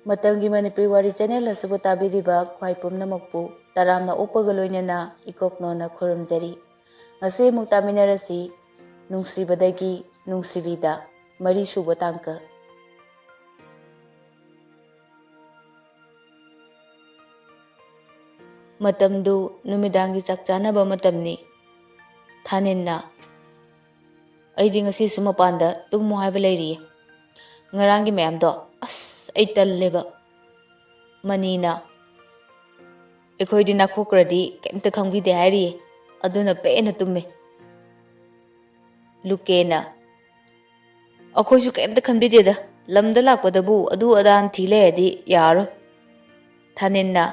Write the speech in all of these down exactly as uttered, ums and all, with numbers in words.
ꯃꯇꯝꯒꯤ ꯃꯅꯤꯄꯨꯔꯤ ꯋꯥꯔꯤ ꯆꯦꯅꯦꯜ ꯑꯁꯤꯕꯨ ꯇꯥꯕꯤꯔꯤꯕ ꯈ꯭ꯋꯥꯏ ꯄꯨꯝꯅꯃꯛꯄꯨ ꯇꯔꯥꯝꯅ ꯑꯣꯛꯄꯒ ꯂꯣꯏꯅꯅ ꯏꯀꯣꯛꯅꯣꯅ ꯈꯨꯔꯨꯝꯖꯔꯤ꯫ ꯉꯁꯤ ꯑꯃꯨꯛ ꯇꯥꯃꯤꯟꯅꯔꯁꯤ ꯅꯨꯡꯁꯤꯕꯗꯒꯤ ꯅꯨꯡꯁꯤꯕꯤꯗ ꯃꯔꯤ ꯁꯨꯕ ꯇꯥꯡꯀꯛ꯫ ꯃꯇꯝꯗꯨ ꯅꯨꯃꯤꯗꯥꯡꯒꯤ ꯆꯥꯛ ꯆꯥꯅꯕ ꯃꯇꯝꯅꯤ꯫ ꯊꯥꯅꯤꯟꯅ, "ꯑꯩꯗꯤ ꯉꯁꯤꯁꯨ ꯃꯄꯥꯟꯗ ꯇꯨꯝꯃꯨ ꯍꯥꯏꯕ ꯂꯩꯔꯤꯌꯦ꯫ ꯉꯔꯥꯡꯒꯤ ꯃꯌꯥꯝꯗꯣ ꯑꯁ ꯑꯩ ꯇꯜꯂꯦꯕ꯫" ꯃꯅꯤꯅ, "ꯑꯩꯈꯣꯏꯗꯤ ꯅꯥꯈꯣꯛꯈ꯭ꯔꯗꯤ ꯀꯩꯝꯇ ꯈꯪꯕꯤꯗꯦ ꯍꯥꯏꯔꯤꯌꯦ, ꯑꯗꯨꯅ ꯄꯦꯟꯅ ꯇꯨꯝꯃꯦ꯫" ꯂꯨꯀꯦꯅ, "ꯑꯩꯈꯣꯏꯁꯨ ꯀꯩꯝꯇ ꯈꯟꯕꯤꯗꯦꯗ, ꯂꯝꯗ ꯂꯥꯛꯄꯗꯕꯨ ꯑꯗꯨ ꯑꯗꯥ ꯊꯤ ꯂꯩꯔꯗꯤ ꯌꯥꯔꯣꯏ꯫" ꯊꯥꯅꯤꯟꯅ,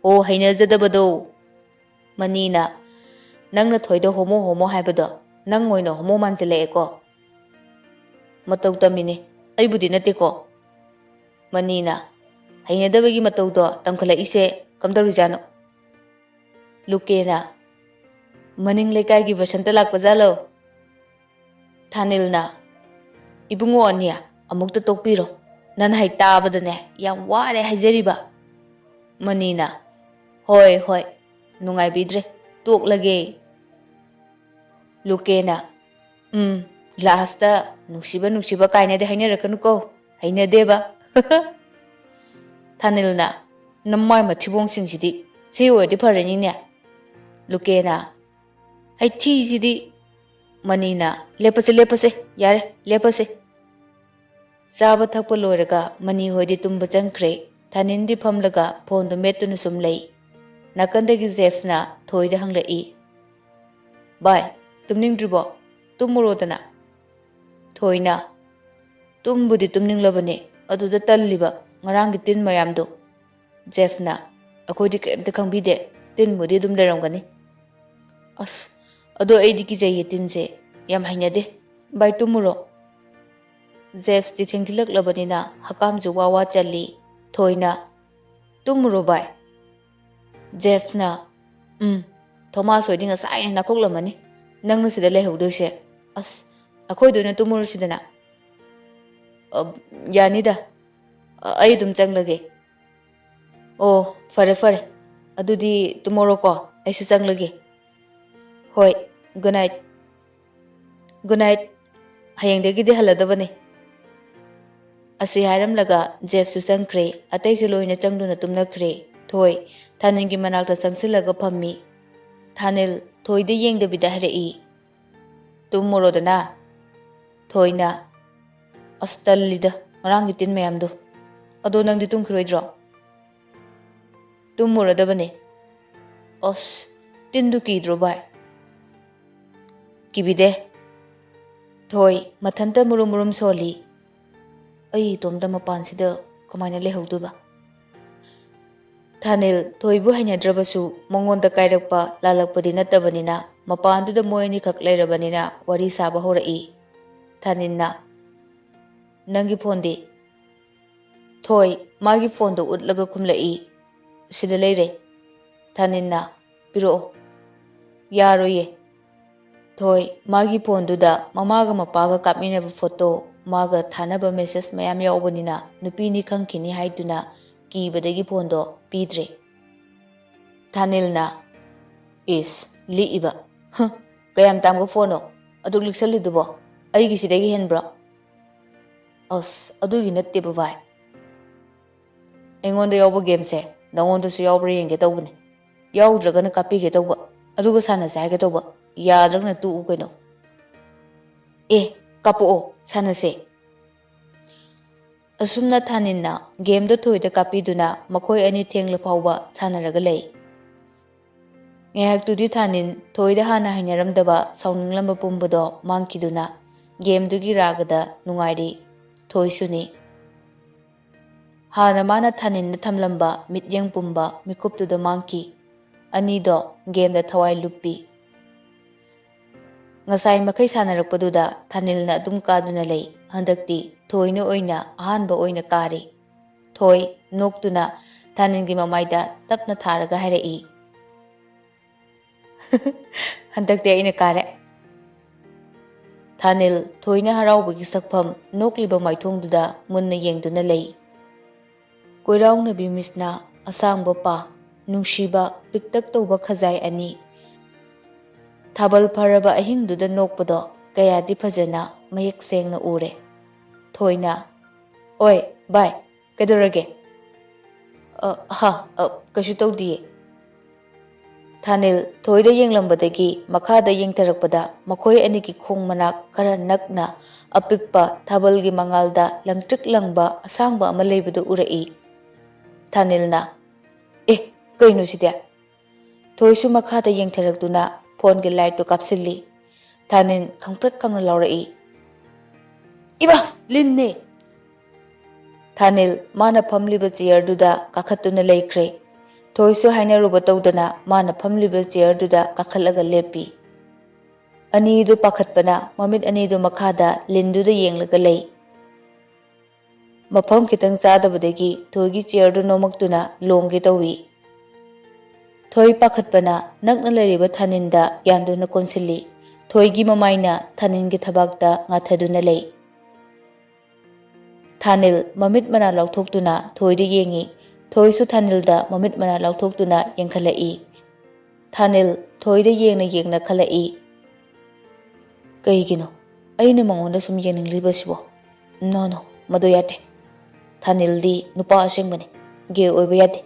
"ꯑꯣ, ꯍꯩꯅꯖꯗꯕꯗꯣ꯫" ꯃꯅꯤꯅ, "ꯅꯪꯅ ꯊꯣꯏꯗ ꯍꯣꯃꯣ ꯍꯣꯃꯣ ꯍꯥꯏꯕꯗꯣ ꯅꯪ ꯑꯣꯏꯅ ꯍꯣꯃꯣ ꯃꯥꯟꯁꯤꯜꯂꯛꯑꯦꯀꯣ꯫" "ꯃꯇꯧ ꯇꯝꯃꯤꯅꯦ, ꯑꯩꯕꯨꯗꯤ ꯅꯠꯇꯦꯀꯣ꯫" ꯃꯅꯤꯅ, "ꯍꯩꯅꯗꯕꯒꯤ ꯃꯇꯧꯗꯣ ꯇꯝꯈꯠꯂꯛꯏꯁꯦ ꯀꯝꯗꯧꯔꯤꯖꯥꯠꯅꯣ?" ꯂꯨꯀꯦꯅ, "ꯃꯅꯤꯡ ꯂꯩꯀꯥꯏꯒꯤ ꯕꯁꯟꯇ ꯂꯥꯛꯄꯖꯥꯠꯂꯣ?" ꯊꯥꯅꯤꯜꯅ, "ꯏꯕꯨꯡꯉꯣ ꯑꯅꯤ, ꯑꯃꯨꯛꯇ ꯇꯣꯛꯄꯤꯔꯣ꯫ ꯅꯅꯥꯏ ꯇꯥꯕꯗꯅꯦ ꯌꯥꯝ ꯋꯥꯔꯦ ꯍꯥꯏꯖꯔꯤꯕ꯫" ꯃꯅꯤꯅ, "ꯍꯣꯏ, ꯍꯣꯏ, ꯅꯨꯡꯉꯥꯏꯕꯤꯗ꯭ꯔꯦ, ꯇꯣꯛꯂꯒꯦ꯫" ꯂꯨꯀꯦꯅ, "ꯎꯝ, ꯂꯥꯁꯇ ꯅꯨꯡꯁꯤꯕ ꯅꯨꯡꯁꯤꯕ ꯀꯥꯏꯅꯗꯤ ꯍꯥꯏꯅꯔꯛꯀꯅꯨꯀꯣ, ꯍꯩꯅꯗꯦꯕ꯫" ꯊꯥꯅꯤꯜꯅ, "ꯅꯃꯥꯏ ꯃꯊꯤꯕꯣꯡꯁꯤꯡꯁꯤꯗꯤ, ꯁꯤ ꯑꯣꯏꯔꯗꯤ ꯐꯔꯅꯤꯅꯦ꯫" ꯂꯨꯀꯦꯅ, "ꯍꯩꯊꯤꯁꯤꯗꯤ꯫" ꯃꯅꯤꯅ, "ꯂꯦꯞꯄꯁꯦ, ꯂꯦꯞꯄꯁꯦ, ꯌꯥꯔꯦ, ꯂꯦꯞꯄꯁꯦ꯫" ꯆꯥꯕ ꯊꯛꯄ ꯂꯣꯏꯔꯒ ꯃꯅꯤ ꯍꯣꯏꯗꯤ ꯇꯨꯝꯕ ꯆꯪꯈ꯭ꯔꯦ꯫ ꯊꯥꯅꯤꯟꯗꯤ ꯐꯝꯂꯒ ꯐꯣꯟꯗꯨ ꯃꯦꯠꯇꯨꯅ ꯁꯨꯝ ꯂꯩ꯫ ꯅꯥꯀꯟꯗꯒꯤ ꯖꯦꯐꯅ ꯊꯣꯏꯗ ꯍꯪꯂꯛꯏ, "ꯚꯥꯏ, ꯇꯨꯝꯅꯤꯡꯗ꯭ꯔꯤꯕꯣ? ꯇꯨꯝꯃꯨꯔꯣꯗꯅ꯫" ꯊꯣꯏꯅ, "ꯇꯨꯝꯕꯨꯗꯤ ꯇꯨꯝꯅꯤꯡꯂꯕꯅꯦ, ꯑꯗꯨꯗ ꯇꯜꯂꯤꯕ ꯉꯔꯥꯡꯒꯤ ꯇꯤꯟ ꯃꯌꯥꯝꯗꯣ꯫" ꯖꯦꯐꯅ, "ꯑꯩꯈꯣꯏꯗꯤ ꯀꯔꯤꯝꯇ ꯈꯪꯕꯤꯗꯦ, ꯇꯤꯟꯕꯨꯗꯤ ꯑꯗꯨꯝ ꯂꯩꯔꯝꯒꯅꯤ꯫" "ꯑꯁ, ꯑꯗꯣ ꯑꯩꯗꯤ ꯀꯤꯖꯩꯌꯦ ꯇꯤꯟꯁꯦ, ꯌꯥꯝ ꯍꯩꯅꯗꯦ꯫ ꯚꯥꯏ, ꯇꯨꯝꯃꯨꯔꯣ꯫" ꯖꯦꯐꯁꯇꯤ ꯊꯦꯡꯖꯤꯜꯂꯛꯂꯕꯅꯤꯅ ꯍꯀꯥꯝꯁꯨ ꯋꯥ ꯋꯥ ꯆꯜꯂꯤ꯫ ꯊꯣꯏꯅ, "ꯇꯨꯝꯃꯨꯔꯣ ꯚꯥꯏ꯫" ꯖꯦꯐꯅ, "ꯎꯝ, ꯊꯣꯃꯥꯁ ꯍꯣꯏꯗꯤ ꯉꯁꯥꯏꯅ ꯅꯥꯈꯣꯛꯂꯝꯃꯅꯤ, ꯅꯪꯅ ꯁꯤꯗ ꯂꯩꯍꯧꯗꯣꯏꯁꯦ꯫ ꯑꯁ, ꯑꯩꯈꯣꯏꯗ ꯑꯣꯏꯅ ꯇꯨꯝꯃꯨꯔꯁꯤꯗꯅ꯫" "ꯑ, ꯌꯥꯅꯤꯗ꯫ ꯑ, ꯑꯩ ꯑꯗꯨꯝ ꯆꯪꯂꯒꯦ꯫ ꯑꯣ, ꯐꯔꯦ, ꯐꯔꯦ꯫ ꯑꯗꯨꯗꯤ ꯇꯨꯝꯃꯣꯔꯣꯀꯣ, ꯑꯩꯁꯨ ꯆꯪꯂꯒꯦ꯫ ꯍꯣꯏ, good night꯫ Good night꯫ ꯍꯌꯦꯡꯗꯒꯤꯗꯤ ꯍꯜꯂꯗꯕꯅꯦ꯫ ꯑꯁꯤ ꯍꯥꯏꯔꯝꯂꯒ ꯖꯦꯞꯁꯨ ꯆꯪꯈ꯭ꯔꯦ꯫ ꯑꯇꯩꯁꯨ ꯂꯣꯏꯅ ꯆꯪꯗꯨꯅ ꯇꯨꯝꯅꯈ꯭ꯔꯦ꯫ ꯊꯣꯏ ꯊꯥꯅꯤꯜꯒꯤ ꯃꯅꯥꯛꯇ ꯆꯪꯁꯤꯜꯂꯒ ꯐꯝꯃꯤ꯫ ꯊꯥꯅꯤꯜ ꯊꯣꯏꯗ ꯌꯦꯡꯗꯕꯤꯗ ꯍꯥꯏꯔꯛꯏ, "ꯇꯨꯝꯃꯨꯔꯣꯗꯅ?" ꯊꯣꯏꯅ, "ꯑꯁ, ꯇꯜꯂꯤꯗ, ꯉꯔꯥꯡꯒꯤ ꯇꯤꯟ ꯃꯌꯥꯝꯗꯣ꯫ ꯑꯗꯣ ꯅꯪꯗꯤ ꯇꯨꯝꯈꯤꯔꯣꯏꯗ꯭ꯔꯣ?" "ꯇꯨꯝꯃꯨꯔꯗꯕꯅꯦ꯫" "ꯑꯁ, ꯇꯤꯟꯗꯨ ꯀꯤꯗ꯭ꯔꯣ ꯚꯥꯏ?" "ꯀꯤꯕꯤꯗꯦ꯫" ꯊꯣꯏ ꯃꯊꯟꯇ ꯃꯨꯔꯨꯝ ꯃꯨꯔꯨꯝ ꯁꯣꯜꯂꯤ꯫ "ꯑꯩ ꯏꯇꯣꯝꯇ ꯃꯄꯥꯟꯁꯤꯗ ꯀꯃꯥꯏꯅ ꯂꯩꯍꯧꯗꯣꯏꯕ?" ꯊꯥꯅꯤꯜ ꯊꯣꯏꯕꯨ ꯍꯩꯅꯗ꯭ꯔꯕꯁꯨ ꯃꯉꯣꯟꯗ ꯀꯥꯏꯔꯛꯄ ꯂꯥꯜꯂꯛꯄꯗꯤ ꯅꯠꯇꯕꯅꯤꯅ, ꯃꯄꯥꯟꯗꯨꯗ ꯃꯣꯏ ꯑꯅꯤꯈꯛ ꯂꯩꯔꯕꯅꯤꯅ ꯋꯥꯔꯤ ꯁꯥꯕ ꯍꯧꯔꯛꯏ꯫ ꯊꯥꯅꯤꯜꯅ, "ꯅꯪꯒꯤ ꯐꯣꯟꯗꯤ?" ꯊꯣꯏ ꯃꯥꯒꯤ ꯐꯣꯟꯗꯣ ꯎꯠꯂꯒ ꯈꯨꯝꯂꯛꯏ, "ꯁꯤꯗ ꯂꯩꯔꯦ꯫" ꯊꯥꯅꯤꯜꯅ, "ꯄꯤꯔꯛꯑꯣ꯫" "ꯌꯥꯔꯣꯏꯌꯦ꯫" ꯊꯣꯏ ꯃꯥꯒꯤ ꯐꯣꯟꯗꯨꯗ ꯃꯃꯥꯒ ꯃꯄꯥꯒ ꯀꯥꯞꯃꯤꯟꯅꯕ ꯐꯣꯇꯣ, ꯃꯥꯒ ꯊꯥꯅꯕ ꯃꯦꯁꯦꯖ ꯃꯌꯥꯝ ꯌꯥꯎꯕꯅꯤꯅ ꯅꯨꯄꯤꯅꯤ ꯈꯪꯈꯤꯅꯤ ꯍꯥꯏꯗꯨꯅ ꯀꯤꯕꯗꯒꯤ ꯐꯣꯟꯗꯣ ꯄꯤꯗ꯭ꯔꯦ꯫ ꯊꯥꯅꯤꯜꯅ, "ꯏꯁ, ꯂꯤꯛꯏꯕ꯫ ꯍ, ꯀꯌꯥꯝ ꯇꯥꯡꯕ ꯐꯣꯟꯅꯣ ꯑꯗꯨꯛ ꯂꯤꯛꯁꯜꯂꯤꯗꯨꯕꯣ? ꯑꯩꯒꯤꯁꯤꯗꯒꯤ ꯍꯦꯟꯕ꯭ꯔꯣ?" "ꯑꯁ, ꯑꯗꯨꯒꯤ ꯅꯠꯇꯦꯕ ꯚꯥꯏ꯫ ꯑꯩꯉꯣꯟꯗ ꯌꯥꯎꯕ ꯒꯦꯝꯁꯦ ꯅꯉꯣꯟꯗꯁꯨ ꯌꯥꯎꯕ꯭ꯔꯥ ꯌꯦꯡꯒꯦ ꯇꯧꯕꯅꯦ꯫ ꯌꯥꯎꯗ꯭ꯔꯒꯅ ꯀꯥꯞꯄꯤꯒꯦ ꯇꯧꯕ, ꯑꯗꯨꯒ ꯁꯥꯟꯅꯁꯦ ꯍꯥꯏꯒꯦ ꯇꯧꯕ꯫ ꯌꯥꯗ꯭ꯔꯒꯅ ꯇꯣꯛꯎ ꯀꯩꯅꯣ꯫" "ꯑꯦ, ꯀꯥꯞꯄꯛꯑꯣ, ꯁꯥꯟꯅꯁꯦ꯫" ꯑꯁꯨꯝꯅ ꯊꯥꯅꯤꯜꯅ ꯒꯦꯝꯗꯣ ꯊꯣꯏꯗ ꯀꯥꯞꯄꯤꯗꯨꯅ ꯃꯈꯣꯏ ꯑꯅꯤ ꯊꯦꯡꯂ ꯐꯥꯎꯕ ꯁꯥꯟꯅꯔꯒ ꯂꯩ꯫ ꯉꯥꯏꯍꯥꯛꯇꯨꯗꯤ ꯊꯥꯅꯤꯜ ꯊꯣꯏꯗ ꯍꯥꯟꯅ ꯍꯩꯅꯔꯝꯗꯕ ꯁꯥꯎꯅꯤꯡꯂꯝꯕ ꯄꯨꯝꯕꯗꯣ ꯃꯥꯡꯈꯤꯗꯨꯅ ꯒꯦꯝꯗꯨꯒꯤ ꯔꯥꯒꯗ ꯅꯨꯡꯉꯥꯏꯔꯤ꯫ ꯊꯣꯏꯁꯨꯅꯤ꯫ ꯍꯥꯟꯅ ꯃꯥꯅ ꯊꯥꯅꯤꯜꯅ ꯊꯝꯂꯝꯕ ꯃꯤꯠꯌꯦꯡ ꯄꯨꯝꯕ ꯃꯤꯀꯨꯞꯇꯨꯗ ꯃꯥꯡꯈꯤ꯫ ꯑꯅꯤꯗꯣ ꯒꯦꯝꯗ ꯊꯋꯥꯏ ꯂꯨꯞꯄꯤ꯫ ꯉꯁꯥꯏ ꯃꯈꯩ ꯁꯥꯟꯅꯔꯛꯄꯗꯨꯗ ꯊꯥꯅꯤꯜꯅ ꯑꯗꯨꯝ ꯀꯥꯗꯨꯅ ꯂꯩ꯫ ꯍꯟꯗꯛꯇꯤ ꯊꯣꯏꯅ ꯑꯣꯏꯅ ꯑꯍꯥꯟꯕ ꯑꯣꯏꯅ ꯀꯥꯔꯦ꯫ ꯊꯣꯏ ꯅꯣꯛꯇꯨꯅ ꯊꯥꯅꯤꯜꯒꯤ ꯃꯃꯥꯏꯗ ꯇꯞꯅ ꯊꯥꯔꯒ ꯍꯥꯏꯔꯛꯏ, "ꯍꯟꯗꯛꯇꯤ ꯑꯩꯅ ꯀꯥꯔꯦ꯫" ꯊꯥꯅꯤꯜ ꯊꯣꯏꯅ ꯍꯔꯥꯎꯕꯒꯤ ꯁꯛꯐꯝ ꯅꯣꯛꯂꯤꯕ ꯃꯥꯏꯊꯣꯡꯗꯨꯗ ꯃꯨꯟꯅ ꯌꯦꯡꯗꯨꯅ ꯂꯩ꯫ ꯀꯣꯏꯔꯥꯎꯅꯕꯤ ꯃꯤꯁꯅ ꯑꯁꯥꯡꯕ ꯄꯥ, ꯅꯨꯡꯁꯤꯕ ꯄꯤꯛꯇꯛ ꯇꯧꯕ ꯈꯖꯥꯏ ꯑꯅꯤ꯫ ꯊꯥꯕꯜ ꯐꯔꯕ ꯑꯍꯤꯡꯗꯨꯗ ꯅꯣꯛꯄꯗꯣ ꯀꯌꯥꯗꯤ ꯐꯖꯅ ꯃꯌꯦꯛ ꯁꯦꯡꯅ ꯎꯔꯦ꯫ ꯊꯣꯏꯅ, "ꯑꯣꯏ, ꯚꯥꯏ, ꯀꯩꯗꯧꯔꯒꯦ?" "ꯑ, ꯍꯥ, ꯑ, ꯀꯩꯁꯨ ꯇꯧꯗꯤꯌꯦ꯫" ꯊꯥꯅꯤꯜ ꯊꯣꯏꯗ ꯌꯦꯡꯂꯝꯕꯗꯒꯤ ꯃꯈꯥꯗ ꯌꯦꯡꯊꯔꯛꯄꯗ ꯃꯈꯣꯏ ꯑꯅꯤꯒꯤ ꯈꯣꯡ ꯃꯅꯥꯛ ꯈꯔ ꯅꯛꯅ ꯑꯄꯤꯛꯄ ꯊꯥꯕꯜꯒꯤ ꯃꯉꯥꯜꯗ ꯂꯪꯇ꯭ꯔꯤꯛ ꯂꯪꯕ ꯑꯁꯥꯡꯕ ꯑꯃ ꯂꯩꯕꯗꯨ ꯎꯔꯛꯏ꯫ ꯊꯥꯅꯤꯜꯅ, "ꯑꯦ, ꯀꯩꯅꯣ ꯁꯤꯗꯤ?" ꯊꯣꯏꯁꯨ ꯃꯈꯥꯗ ꯌꯦꯡꯊꯔꯛꯇꯨꯅ ꯐꯣꯟꯒꯤ ꯂꯥꯏꯠꯇꯨ ꯀꯥꯞꯁꯤꯜꯂꯤ꯫ ꯊꯥꯅꯤꯜ ꯈꯪꯄ꯭ꯔꯦꯛ ꯈꯪꯅ ꯂꯥꯎꯔꯛꯏ, "ꯏꯃꯥ, ꯂꯤꯟꯅꯦ!" ꯊꯥꯅꯤꯜ ꯃꯥꯅ ꯐꯝꯂꯤꯕ ꯆꯤꯌꯔꯗꯨꯗ ꯀꯥꯈꯠꯇꯨꯅ ꯂꯩꯈ꯭ꯔꯦ꯫ ꯊꯣꯏꯁꯨ ꯍꯥꯏꯅꯔꯨꯕ ꯇꯧꯗꯅ ꯃꯥꯅ ꯐꯝꯂꯤꯕ ꯆꯤꯌꯔꯗꯨꯗ ꯀꯥꯈꯠꯂꯒ ꯂꯦꯞꯄꯤ꯫ ꯑꯅꯤꯗꯨ ꯄꯥꯈꯠꯄꯅ ꯃꯃꯤꯠ ꯑꯅꯤꯗꯨ ꯃꯈꯥꯗ ꯂꯤꯟꯗꯨꯗ ꯌꯦꯡꯂꯒ ꯂꯩ꯫ ꯃꯐꯝ ꯈꯤꯇꯪ ꯆꯥꯗꯕꯗꯒꯤ ꯊꯣꯏꯒꯤ ꯆꯤꯌꯔꯗꯨ ꯅꯣꯝꯃꯛꯇꯨꯅ ꯂꯣꯡꯒꯦ ꯇꯧꯏ꯫ ꯊꯣꯏ ꯄꯥꯈꯠꯄꯅ ꯅꯛꯅ ꯂꯩꯔꯤꯕ ꯊꯥꯅꯤꯟꯗ ꯌꯥꯟꯗꯨꯅ ꯀꯣꯟꯁꯤꯜꯂꯤ꯫ ꯊꯣꯏꯒꯤ ꯃꯃꯥꯏꯅ ꯊꯥꯅꯤꯟꯒꯤ ꯊꯕꯥꯛꯇ ꯉꯥꯊꯗꯨꯅ ꯂꯩ꯫ ꯊꯥꯅꯤꯜ ꯃꯃꯤꯠ ꯃꯅꯥ ꯂꯥꯎꯊꯣꯛꯇꯨꯅ ꯊꯣꯏꯗ ꯌꯦꯡꯏ꯫ ꯊꯣꯏꯁꯨ ꯊꯥꯅꯤꯜꯗ ꯃꯃꯤꯠ ꯃꯅꯥ ꯂꯥꯎꯊꯣꯛꯇꯨꯅ ꯌꯦꯡꯈꯠꯂꯛꯏ꯫ ꯊꯥꯅꯤꯜ ꯊꯣꯏꯗ ꯌꯦꯡꯅ ꯌꯦꯡꯅ ꯈꯜꯂꯛꯏ, "ꯀꯩꯒꯤꯅꯣ ꯑꯩꯅ ꯃꯉꯣꯟꯗ ꯁꯨꯝ ꯌꯦꯡꯅꯤꯡꯂꯤꯕꯁꯤꯕꯣ? ꯅꯣ, ꯅꯣ, ꯃꯗꯨ ꯌꯥꯗꯦ꯫ ꯊꯥꯅꯤꯜꯗꯤ ꯅꯨꯄꯥ ꯑꯁꯦꯡꯕꯅꯤ, ꯒꯦ ꯑꯣꯏꯕ ꯌꯥꯗꯦ꯫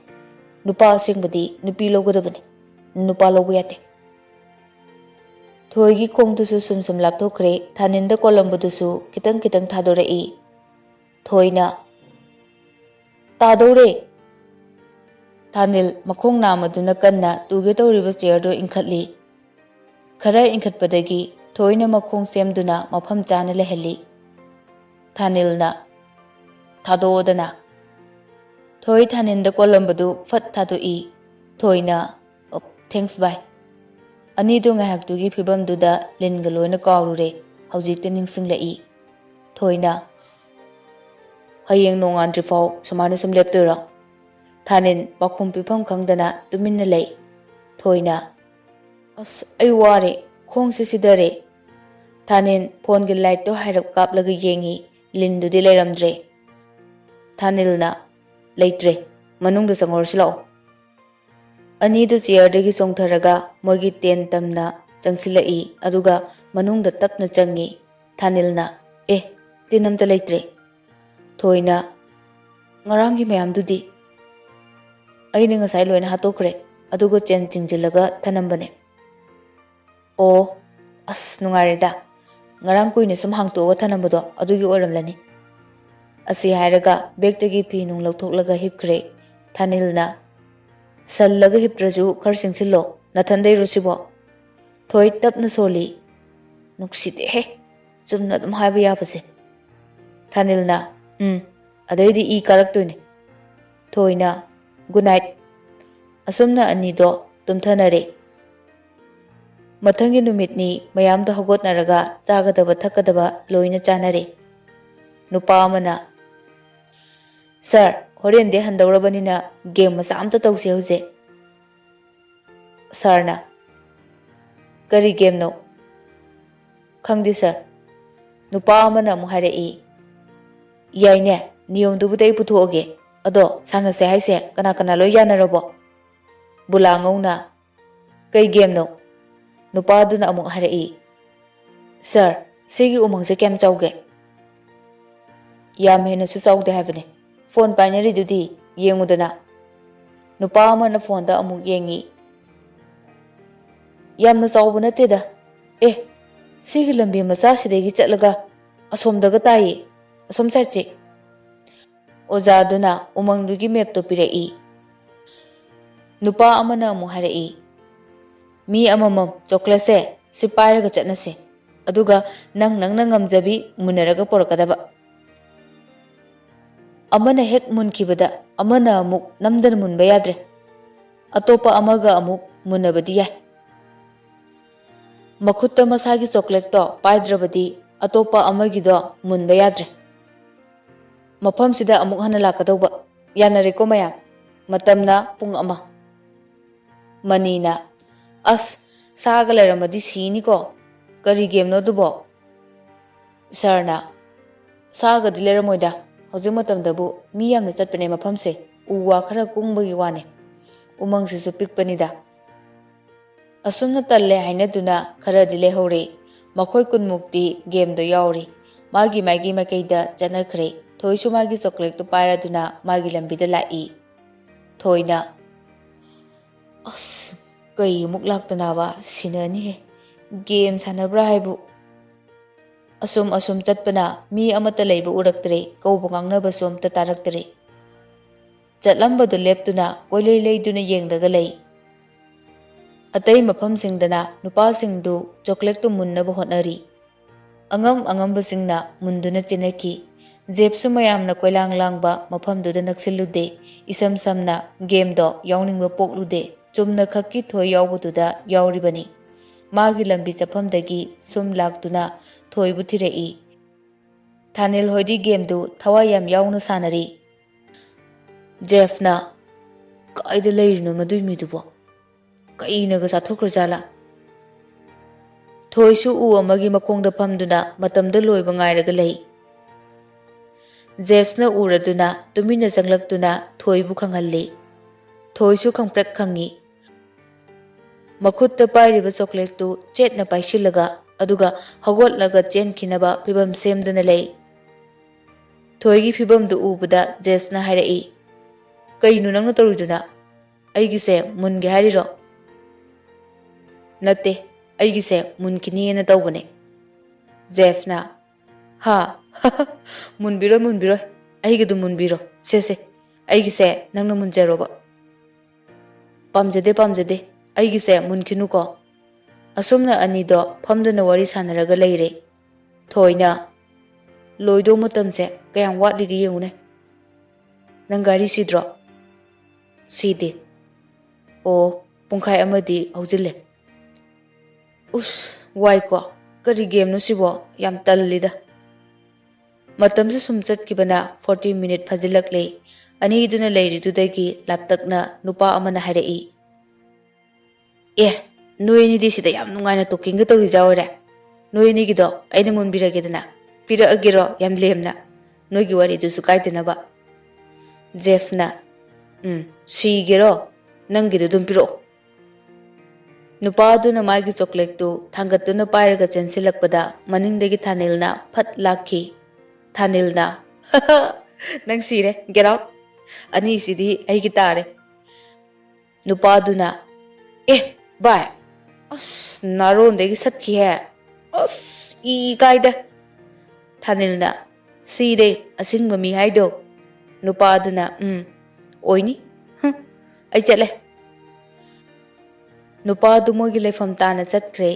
ꯅꯨꯄꯥ ꯑꯁꯦꯡꯕꯗꯤ ꯅꯨꯄꯤ ꯂꯧꯒꯗꯕꯅꯤ, ꯅꯨꯄꯥ ꯂꯧꯕ ꯌꯥꯗꯦ꯫" ꯊꯣꯏꯒꯤ ꯈꯣꯡꯗꯨꯁꯨ ꯁꯨꯝ ꯁꯨꯝ ꯂꯥꯞꯊꯣꯛꯈ꯭ꯔꯦ, ꯊꯥꯅꯤꯟꯗ ꯀꯣꯜꯂꯝꯕꯗꯨꯁꯨ ꯈꯤꯇꯪ ꯈꯤꯇꯪ ꯊꯥꯗꯣꯔꯛꯏ꯫ ꯊꯣꯏꯅ, "ꯇꯥꯗꯧꯔꯦ!" ꯊꯥꯅꯤꯜ ꯃꯈꯣꯡ ꯅꯥꯝꯃꯗꯨꯅ ꯀꯟꯅ ꯇꯨꯒꯦ ꯇꯧꯔꯤꯕ ꯆꯤꯌꯔꯗꯨ ꯏꯟꯈꯠꯂꯤ꯫ ꯈꯔ ꯏꯟꯈꯠꯄꯗꯒꯤ ꯊꯣꯏꯅ ꯃꯈꯣꯡ ꯁꯦꯝꯗꯨꯅ ꯃꯐꯝ ꯆꯥꯅ ꯂꯩꯍꯜꯂꯤ꯫ ꯊꯥꯅꯤꯜꯅ, "ꯊꯥꯗꯣꯛꯑꯣꯗꯅ꯫" ꯊꯣꯏ ꯊꯥꯅꯤꯟꯗ ꯀꯣꯜꯂꯝꯕꯗꯨ ꯐꯠ ꯊꯥꯗꯣꯛꯏ꯫ ꯊꯣꯏꯅ, "ꯑꯣ, ꯊꯦꯡꯛꯁ ꯚꯥꯏ꯫" ꯑꯅꯤꯗꯨ ꯉꯥꯏꯍꯥꯛꯇꯨꯒꯤ ꯐꯤꯕꯝꯗꯨꯗ ꯂꯤꯟꯒ ꯂꯣꯏꯅ ꯀꯥꯎꯔꯨꯔꯦ꯫ ꯍꯧꯖꯤꯛꯇ ꯅꯤꯡꯁꯤꯡꯂꯛꯏ꯫ ꯊꯣꯏꯅ, "ꯍꯌꯦꯡ ꯅꯣꯡꯉꯥꯟꯗ꯭ꯔꯤꯐꯥꯎ ꯁꯨꯃꯥꯏꯅ ꯁꯨꯝ ꯂꯦꯞꯇꯣꯏꯔꯣ?" ꯊꯥꯅꯤꯟ ꯄꯥꯎꯈꯨꯝ ꯄꯤꯐꯝ ꯈꯪꯗꯅ ꯇꯨꯃꯤꯟꯅ ꯂꯩ꯫ ꯊꯣꯏꯅ, "ꯑꯁ, ꯑꯩ ꯋꯥꯔꯦ, ꯈꯣꯡꯁꯦ ꯁꯤꯗꯔꯦ꯫" ꯊꯥꯅꯤꯟ ꯐꯣꯟꯒꯤ ꯂꯥꯏꯠꯇꯣ ꯍꯥꯏꯔꯞ ꯀꯥꯞꯂꯒ ꯌꯦꯡꯉꯤ, ꯂꯤꯟꯗꯨꯗꯤ ꯂꯩꯔꯝꯗ꯭ꯔꯦ꯫ ꯊꯥꯅꯤꯜꯅ, "ꯂꯩꯇ꯭ꯔꯦ, ꯃꯅꯨꯡꯗ ꯆꯪꯍꯧꯔꯁꯤ ꯂꯥꯛꯑꯣ"꯫ ꯑꯅꯤꯗꯨ ꯆꯤꯌꯔꯗꯒꯤ ꯆꯣꯡꯊꯔꯒ ꯃꯣꯏꯒꯤ ꯇꯦꯟ ꯇꯝꯅ ꯆꯪꯁꯤꯜꯂꯛꯏ, ꯑꯗꯨꯒ ꯃꯅꯨꯡꯗ ꯇꯞꯅ ꯆꯪꯉꯤ꯫ ꯊꯥꯅꯤꯜꯅ, "ꯑꯦ, ꯇꯤꯟ ꯑꯝꯇ ꯂꯩꯇ꯭ꯔꯦ"꯫ ꯊꯣꯏꯅ, "ꯉꯔꯥꯡꯒꯤ ꯃꯌꯥꯝꯗꯨꯗꯤ?" "ꯑꯩꯅ ꯉꯁꯥꯏ ꯂꯣꯏꯅ ꯍꯥꯠꯇꯣꯛꯈ꯭ꯔꯦ, ꯑꯗꯨꯒ ꯆꯦꯟ ꯆꯤꯡꯁꯤꯜꯂꯒ ꯊꯅꯝꯕꯅꯦ"꯫ "ꯑꯣ, ꯑꯁ, ꯅꯨꯡꯉꯥꯏꯔꯦꯗ꯫ ꯉꯔꯥꯡ ꯀꯨꯏꯅ ꯁꯨꯝ ꯍꯥꯡꯇꯣꯛꯑꯒ ꯊꯅꯝꯕꯗꯣ ꯑꯗꯨꯒꯤ ꯑꯣꯏꯔꯝꯂꯅꯤ"꯫ ꯑꯁꯤ ꯍꯥꯏꯔꯒ ꯕꯦꯛꯇꯒꯤ ꯐꯤ ꯅꯨꯡ ꯂꯧꯊꯣꯛꯂꯒ ꯍꯤꯞꯈ꯭ꯔꯦ꯫ ꯊꯥꯅꯤꯜꯅ, "ꯁꯜꯂꯒ ꯍꯤꯞꯇ꯭ꯔꯁꯨ ꯈꯔ ꯆꯤꯡꯁꯤꯜꯂꯣ, ꯅꯊꯟꯗꯩꯔꯣ ꯁꯤꯕꯣ?" ꯊꯣꯏ ꯇꯞꯅ ꯁꯣꯜꯂꯤ꯫ "ꯅꯨꯡꯁꯤꯗꯦꯍꯦ, ꯆꯨꯝꯅ ꯑꯗꯨꯝ ꯍꯥꯏꯕ ꯌꯥꯕꯁꯦ"꯫ ꯊꯥꯅꯤꯜꯅ, "ꯎꯝ, ꯑꯗꯩꯗꯤ ꯏ ꯀꯥꯔꯛꯇꯣꯏꯅꯦ"꯫ ꯊꯣꯏꯅ, "ꯒꯨꯗ ꯅꯥꯏꯠ"꯫ ꯑꯁꯨꯝꯅ ꯑꯅꯤꯗꯣ ꯇꯨꯝꯊꯅꯔꯦ꯫ ꯃꯊꯪꯒꯤ ꯅꯨꯃꯤꯠꯅꯤ꯫ ꯃꯌꯥꯝꯗꯣ ꯍꯧꯒꯠꯅꯔꯒ ꯆꯥꯒꯗꯕ ꯊꯛꯀꯗꯕ ꯂꯣꯏꯅ ꯆꯥꯅꯔꯦ꯫ ꯅꯨꯄꯥ ꯑꯃꯅ, "ꯁꯥꯔ, ꯍꯣꯔꯦꯟꯗꯤ ꯍꯟꯗꯧꯔꯕꯅꯤꯅ ꯒꯦꯝ ꯃꯆꯥ ꯑꯝꯇ ꯇꯧꯁꯦ ꯍꯧꯖꯤꯛ"꯫ ꯁꯥꯔꯅ, "ꯀꯔꯤ ꯒꯦꯝꯅꯣ?" "ꯈꯪꯗꯦ ꯁꯥꯔ"꯫ ꯅꯨꯄꯥ ꯑꯃꯅ ꯑꯃꯨꯛ ꯍꯥꯏꯔꯛꯏ, "ꯌꯥꯏꯅꯦ, ꯅꯤꯌꯣꯝꯗꯨꯕꯨꯗꯤ ꯑꯩ ꯄꯨꯊꯣꯛꯑꯒꯦ꯫ ꯑꯗꯣ ꯁꯥꯟꯅꯁꯦ ꯍꯥꯏꯁꯦ ꯀꯅꯥ ꯀꯅꯥ ꯂꯣꯏ ꯌꯥꯅꯔꯕꯣ?" ꯕꯨꯂꯥꯉꯧꯅ, "ꯀꯩ ꯒꯦꯝꯅꯣ?" ꯅꯨꯄꯥꯗꯨꯅ ꯑꯃꯨꯛ ꯍꯥꯏꯔꯛꯏ, "ꯁꯥꯔ, ꯁꯤꯒꯤ ꯎꯃꯪꯁꯦ ꯀꯌꯥꯝ ꯆꯥꯎꯒꯦ?" "ꯌꯥꯝ ꯍꯦꯟꯅꯁꯨ ꯆꯥꯎꯗꯦ ꯍꯥꯏꯕꯅꯦ꯫ ꯐꯣꯟ ꯄꯥꯏꯅꯔꯤꯗꯨꯗꯤ ꯌꯦꯡꯉꯨꯗꯅ"꯫ ꯅꯨꯄꯥ ꯑꯃꯅ ꯐꯣꯟꯗ ꯑꯃꯨꯛ ꯌꯦꯡꯉꯤ꯫ "ꯌꯥꯝꯅ ꯆꯥꯎꯕ ꯅꯠꯇꯦꯗ꯫ ꯑꯦ, ꯁꯤꯒꯤ ꯂꯝꯕꯤ ꯃꯆꯥꯁꯤꯗꯒꯤ ꯆꯠꯂꯒ ꯑꯁꯣꯝꯗꯒ ꯇꯥꯏꯌꯦ, ꯑꯁꯣꯝ ꯁꯥꯏꯠꯁꯦ"꯫ ꯑꯣꯖꯥꯗꯨꯅ ꯎꯃꯪꯗꯨꯒꯤ ꯃꯦꯞꯇꯣ ꯄꯤꯔꯛꯏ꯫ ꯅꯨꯄꯥ ꯑꯃꯅ ꯑꯃꯨꯛ ꯍꯥꯏꯔꯛꯏ, "ꯃꯤ ꯑꯃꯃꯝ ꯆꯣꯀ꯭ꯂꯦꯠꯁꯦ ꯁꯤ ꯄꯥꯏꯔꯒ ꯆꯠꯅꯁꯦ, ꯑꯗꯨꯒ ꯅꯪ ꯅꯪꯅ ꯉꯝꯖꯕꯤ ꯃꯨꯟꯅꯔꯒ ꯄꯨꯔꯛꯀꯗꯕ꯫ ꯑꯃꯅ ꯍꯦꯛ ꯃꯨꯟꯈꯤꯕꯗ ꯑꯃꯅ ꯑꯃꯨꯛ ꯅꯝꯗꯅ ꯃꯨꯟꯕ ꯌꯥꯗ꯭ꯔꯦ꯫ ꯑꯇꯣꯞꯄ ꯑꯃꯒ ꯑꯃꯨꯛ ꯃꯨꯟꯅꯕꯗꯤ ꯌꯥꯏ꯫ ꯃꯈꯨꯠꯇ ꯃꯁꯥꯒꯤ ꯆꯣꯀ꯭ꯂꯦꯠꯇꯣ ꯄꯥꯏꯗ꯭ꯔꯕꯗꯤ ꯑꯇꯣꯞꯄ ꯑꯃꯒꯤꯗꯣ ꯃꯨꯟꯕ ꯌꯥꯗ꯭ꯔꯦ꯫ ꯃꯐꯝꯁꯤꯗ ꯑꯃꯨꯛ ꯍꯟꯅ ꯂꯥꯛꯀꯗꯧꯕ꯫ ꯌꯥꯅꯔꯦꯀꯣ ꯃꯌꯥꯝ? ꯃꯇꯝꯅ ꯄꯨꯡ ꯑꯃ"꯫ ꯃꯅꯤꯅ, "ꯑꯁ, ꯁꯥꯒ ꯂꯩꯔꯝꯃꯗꯤ ꯁꯤꯅꯤꯀꯣ꯫ ꯀꯔꯤ ꯒꯦꯝꯅꯣ ꯑꯗꯨꯕꯣ?" ꯁꯥꯔꯅ, "ꯁꯥꯒꯗꯤ ꯂꯩꯔꯝꯃꯣꯏꯗ, ꯍꯧꯖꯤꯛ ꯃꯇꯝꯗꯕꯨ ꯃꯤ ꯌꯥꯝꯅ ꯆꯠꯄꯅꯦ ꯃꯐꯝꯁꯦ, ꯎ ꯋꯥ ꯈꯔ ꯀꯨꯡꯕꯒꯤ ꯋꯥꯅꯦ, ꯎꯃꯪꯁꯤꯁꯨ ꯄꯤꯛꯄꯅꯤꯗ꯫ ꯑꯁꯨꯝꯅ ꯇꯜꯂꯦ ꯍꯥꯏꯅꯗꯨꯅ ꯈꯔꯗꯤ ꯂꯩꯍꯧꯔꯦ꯫ ꯃꯈꯣꯏ ꯀꯨꯟꯃꯨꯛꯇꯤ ꯒꯦꯝꯗꯣ ꯌꯥꯎꯔꯤ꯫ ꯃꯥꯒꯤ ꯃꯥꯒꯤ ꯃꯥꯏꯀꯩꯗ ꯆꯠꯅꯈ꯭ꯔꯦ꯫ ꯊꯣꯏꯁꯨ ꯃꯥꯒꯤ ꯆꯣꯀ꯭ꯂꯦꯠꯇꯨ ꯄꯥꯏꯔꯗꯨꯅ ꯃꯥꯒꯤ ꯂꯝꯕꯤꯗ ꯂꯥꯛꯏ꯫ ꯊꯣꯏꯅ, "ꯑꯁ, ꯀꯩ ꯑꯃꯨꯛ ꯂꯥꯛꯇꯅꯕ? ꯁꯤꯅꯅꯤꯍꯦ꯫ ꯒꯦꯝ ꯁꯥꯟꯅꯕ꯭ꯔꯥ ꯍꯥꯏꯕꯨ?" ꯑꯁꯨꯝ ꯑꯁꯨꯝ ꯆꯠꯄꯅ ꯃꯤ ꯑꯃꯠꯇ ꯂꯩꯕ ꯎꯔꯛꯇ꯭ꯔꯦ, ꯀꯧꯕ ꯉꯥꯡꯅꯕꯁꯨ ꯑꯝꯇ ꯇꯥꯔꯛꯇ꯭ꯔꯦ꯫ ꯆꯠꯂꯝꯕꯗꯨ ꯂꯦꯞꯇꯨꯅ ꯀꯣꯏꯂꯩ ꯂꯩꯗꯨꯅ ꯌꯦꯡꯂꯒ ꯂꯩ꯫ ꯑꯇꯩ ꯃꯐꯝꯁꯤꯡꯗꯅ ꯅꯨꯄꯥꯁꯤꯡꯗꯨ ꯆꯣꯀ꯭ꯂꯦꯠꯇꯨ ꯃꯨꯟꯅꯕ ꯍꯣꯠꯅꯔꯤ꯫ ꯑꯉꯝ ꯑꯉꯝꯕꯁꯤꯡꯅ ꯃꯨꯟꯗꯨꯅ ꯆꯦꯟꯅꯈꯤ꯫ ꯖꯦꯞꯁꯨ ꯃꯌꯥꯝꯅ ꯀꯣꯏꯂꯥꯡ ꯂꯥꯡꯕ ꯃꯐꯝꯗꯨꯗ ꯅꯛꯁꯤꯜꯂꯨꯗꯦ꯫ ꯏꯁꯝ ꯁꯝꯅ ꯒꯦꯝꯗꯣ ꯌꯥꯎꯅꯤꯡꯕ ꯄꯣꯛꯂꯨꯗꯦ꯫ ꯆꯨꯝꯅ ꯈꯛꯀꯤ ꯊꯣꯏ ꯌꯥꯎꯕꯗꯨꯗ ꯌꯥꯎꯔꯤꯕꯅꯤ꯫ ꯃꯥꯒꯤ ꯂꯝꯕꯤ ꯆꯠꯐꯝꯗꯒꯤ ꯁꯨꯝ ꯂꯥꯛꯇꯨꯅ ꯊꯣꯏꯕꯨ ꯊꯤꯔꯛꯏ꯫ ꯊꯥꯅꯤꯜ ꯍꯣꯏꯗꯤ ꯒꯦꯝꯗꯨ ꯊꯋꯥꯏ ꯌꯥꯝ ꯌꯥꯎꯅ ꯁꯥꯟꯅꯔꯤ꯫ ꯖꯦꯐꯅ, "ꯀꯥꯏꯗ ꯂꯩꯔꯤꯅꯣ ꯃꯗꯨꯏ ꯃꯤꯗꯨꯕꯣ? ꯀꯩꯅꯒ ꯆꯥꯊꯣꯛꯈ꯭ꯔꯖꯥꯠꯂꯥ?" ꯊꯣꯏꯁꯨ ꯎ ꯑꯃꯒꯤ ꯃꯈꯣꯡꯗ ꯐꯝꯗꯨꯅ ꯃꯇꯝꯗ ꯂꯣꯏꯕ ꯉꯥꯏꯔꯒ ꯂꯩ꯫ ꯖꯦꯐꯅ ꯎꯔꯗꯨꯅ ꯇꯨꯃꯤꯟꯅ ꯆꯪꯂꯛꯇꯨꯅ ꯊꯣꯏꯕꯨ ꯈꯪꯍꯜꯂꯤ꯫ ꯊꯣꯏꯁꯨ ꯈꯪꯄ꯭ꯔꯦꯛ ꯈꯪꯉꯤ꯫ ꯃꯈꯨꯠꯇ ꯄꯥꯏꯔꯤꯕ ꯆꯣꯀ꯭ꯂꯦꯠꯇꯨ ꯆꯦꯠꯅ ꯄꯥꯏꯁꯤꯜꯂꯒ, ꯑꯗꯨꯒ ꯍꯧꯒꯠꯂꯒ ꯆꯦꯟꯈꯤꯅꯕ ꯐꯤꯚꯝ ꯁꯦꯝꯗꯨꯅ ꯂꯩ꯫ ꯊꯣꯏꯒꯤ ꯐꯤꯚꯝꯗꯨ ꯎꯕꯗ ꯖꯦꯐꯅ ꯍꯥꯏꯔꯛꯏ, "ꯀꯩꯅꯣ ꯅꯪꯅ ꯇꯧꯔꯤꯗꯨꯅ? ꯑꯩꯒꯤꯁꯦ ꯃꯨꯟꯒꯦ ꯍꯥꯏꯔꯤꯔꯣ?" "ꯅꯠꯇꯦ, ꯑꯩꯒꯤꯁꯦ ꯃꯨꯟꯈꯤꯅꯤꯅ ꯇꯧꯕꯅꯦ꯫" ꯖꯦꯐꯅ, "ꯍꯥ? ꯃꯨꯟꯕꯤꯔꯣꯏ, ꯃꯨꯟꯕꯤꯔꯣꯏ꯫ ꯑꯩꯒꯤꯗꯨ ꯃꯨꯟꯕꯤꯔꯣ꯫ ꯁꯦ, ꯁꯦ, ꯑꯩꯒꯤꯁꯦ ꯅꯪꯅ ꯃꯨꯟꯖꯔꯣꯕ꯫" "ꯄꯥꯝꯖꯗꯦ, ꯄꯥꯝꯖꯗꯦ꯫ ꯑꯩꯒꯤꯁꯦ ꯃꯨꯟꯈꯤꯅꯨꯀꯣ꯫" ꯑꯁꯨꯝꯅ ꯑꯅꯤꯗꯣ ꯐꯝꯗꯨꯅ ꯋꯥꯔꯤ ꯁꯥꯟꯅꯔꯒ ꯂꯩꯔꯦ꯫ ꯊꯣꯏꯅ, "ꯂꯣꯏꯗꯧ ꯃꯇꯝꯁꯦ ꯀꯌꯥꯝ ꯋꯥꯠꯂꯤꯒꯦ ꯌꯦꯡꯉꯨꯅꯦ꯫ ꯅꯪ ꯒꯥꯔꯤ ꯁꯤꯗ꯭ꯔꯣ?" "ꯁꯤꯗꯦ꯫" "ꯑꯣ, ꯄꯨꯡꯈꯥꯏ ꯑꯃꯗꯤ ꯍꯧꯖꯤꯜꯂꯦ꯫" "ꯎꯁ, ꯋꯥꯏꯀꯣ꯫ ꯀꯔꯤ ꯒꯦꯝꯅꯣ ꯁꯤꯕꯣ? ꯌꯥꯝ ꯇꯜꯂꯤꯗ꯫" ꯃꯇꯝꯁꯨ ꯁꯨꯝ ꯆꯠꯈꯤꯕꯅ ꯐꯣꯔꯇꯤ ꯃꯤꯅꯤꯠ ꯐꯥꯖꯤꯜꯂꯛꯂꯦ꯫ ꯑꯅꯤꯗꯨꯅ ꯂꯩꯔꯤꯗꯨꯗꯒꯤ ꯂꯥꯞꯇꯛꯅ ꯅꯨꯄꯥ ꯑꯃꯅ ꯍꯥꯏꯔꯛꯏ, "ꯑꯦ, ꯅꯣꯏ ꯑꯅꯤꯗꯤ ꯁꯤꯗ ꯌꯥꯝ ꯅꯨꯡꯉꯥꯏꯅ ꯇꯣꯀꯤꯡꯒ ꯇꯧꯔꯤꯖꯥ ꯑꯣꯏꯔꯦ꯫ ꯅꯣꯏ ꯑꯅꯤꯒꯤꯗꯣ ꯑꯩꯅ ꯃꯨꯟꯕꯤꯔꯒꯦꯗꯅ꯫ ꯄꯤꯔꯛꯑꯒꯦꯔꯣ ꯌꯥꯝ ꯂꯦꯝꯅ?" ꯅꯣꯏꯒꯤ ꯋꯥꯔꯤꯗꯨꯁꯨ ꯀꯥꯏꯗꯅꯕ꯫ ꯖꯦꯐꯅ, "ꯎꯝ, ꯁꯤꯒꯦꯔꯣ? ꯅꯪꯒꯤꯗꯨ ꯑꯗꯨꯝ ꯄꯤꯔꯛꯑꯣ"꯫ ꯅꯨꯄꯥꯗꯨꯅ ꯃꯥꯒꯤ ꯆꯣꯀ꯭ꯂꯦꯠꯇꯨ ꯊꯥꯡꯒꯠꯇꯨꯅ ꯄꯥꯏꯔꯒ ꯆꯦꯟꯁꯤꯜꯂꯛꯄꯗ ꯃꯅꯤꯡꯗꯒꯤ ꯊꯥꯅꯤꯜꯅ ꯐꯠ ꯂꯥꯛꯈꯤ꯫ ꯊꯥꯅꯤꯜꯅ, "ꯅꯪ ꯁꯤꯔꯦ, get out꯫ ꯑꯅꯤꯁꯤꯗꯤ ꯑꯩꯒꯤ ꯇꯥꯔꯦ"꯫ ꯅꯨꯄꯥꯗꯨꯅ, "ꯑꯦ, ꯚꯥꯏ, ꯑꯁ, ꯅꯥꯔꯣꯟꯗꯒꯤ ꯁꯠꯈꯤꯍꯦ꯫ ꯑꯁ, ꯏ ꯀꯥꯏꯗ"꯫ ꯊꯥꯅꯤꯜꯅ, "ꯁꯤꯗꯦ, ꯑꯁꯤꯡꯕ ꯃꯤ ꯍꯥꯏꯗꯣ"꯫ ꯅꯨꯄꯥꯗꯨꯅ, "ꯎꯝ, ꯑꯣꯏꯅꯤ꯫ ꯍꯨꯝ, ꯑꯩ ꯆꯠꯂꯦ"꯫ ꯅꯨꯄꯥꯗꯨ ꯃꯣꯏꯒꯤ ꯂꯩꯐꯝ ꯇꯥꯅ ꯆꯠꯈ꯭ꯔꯦ꯫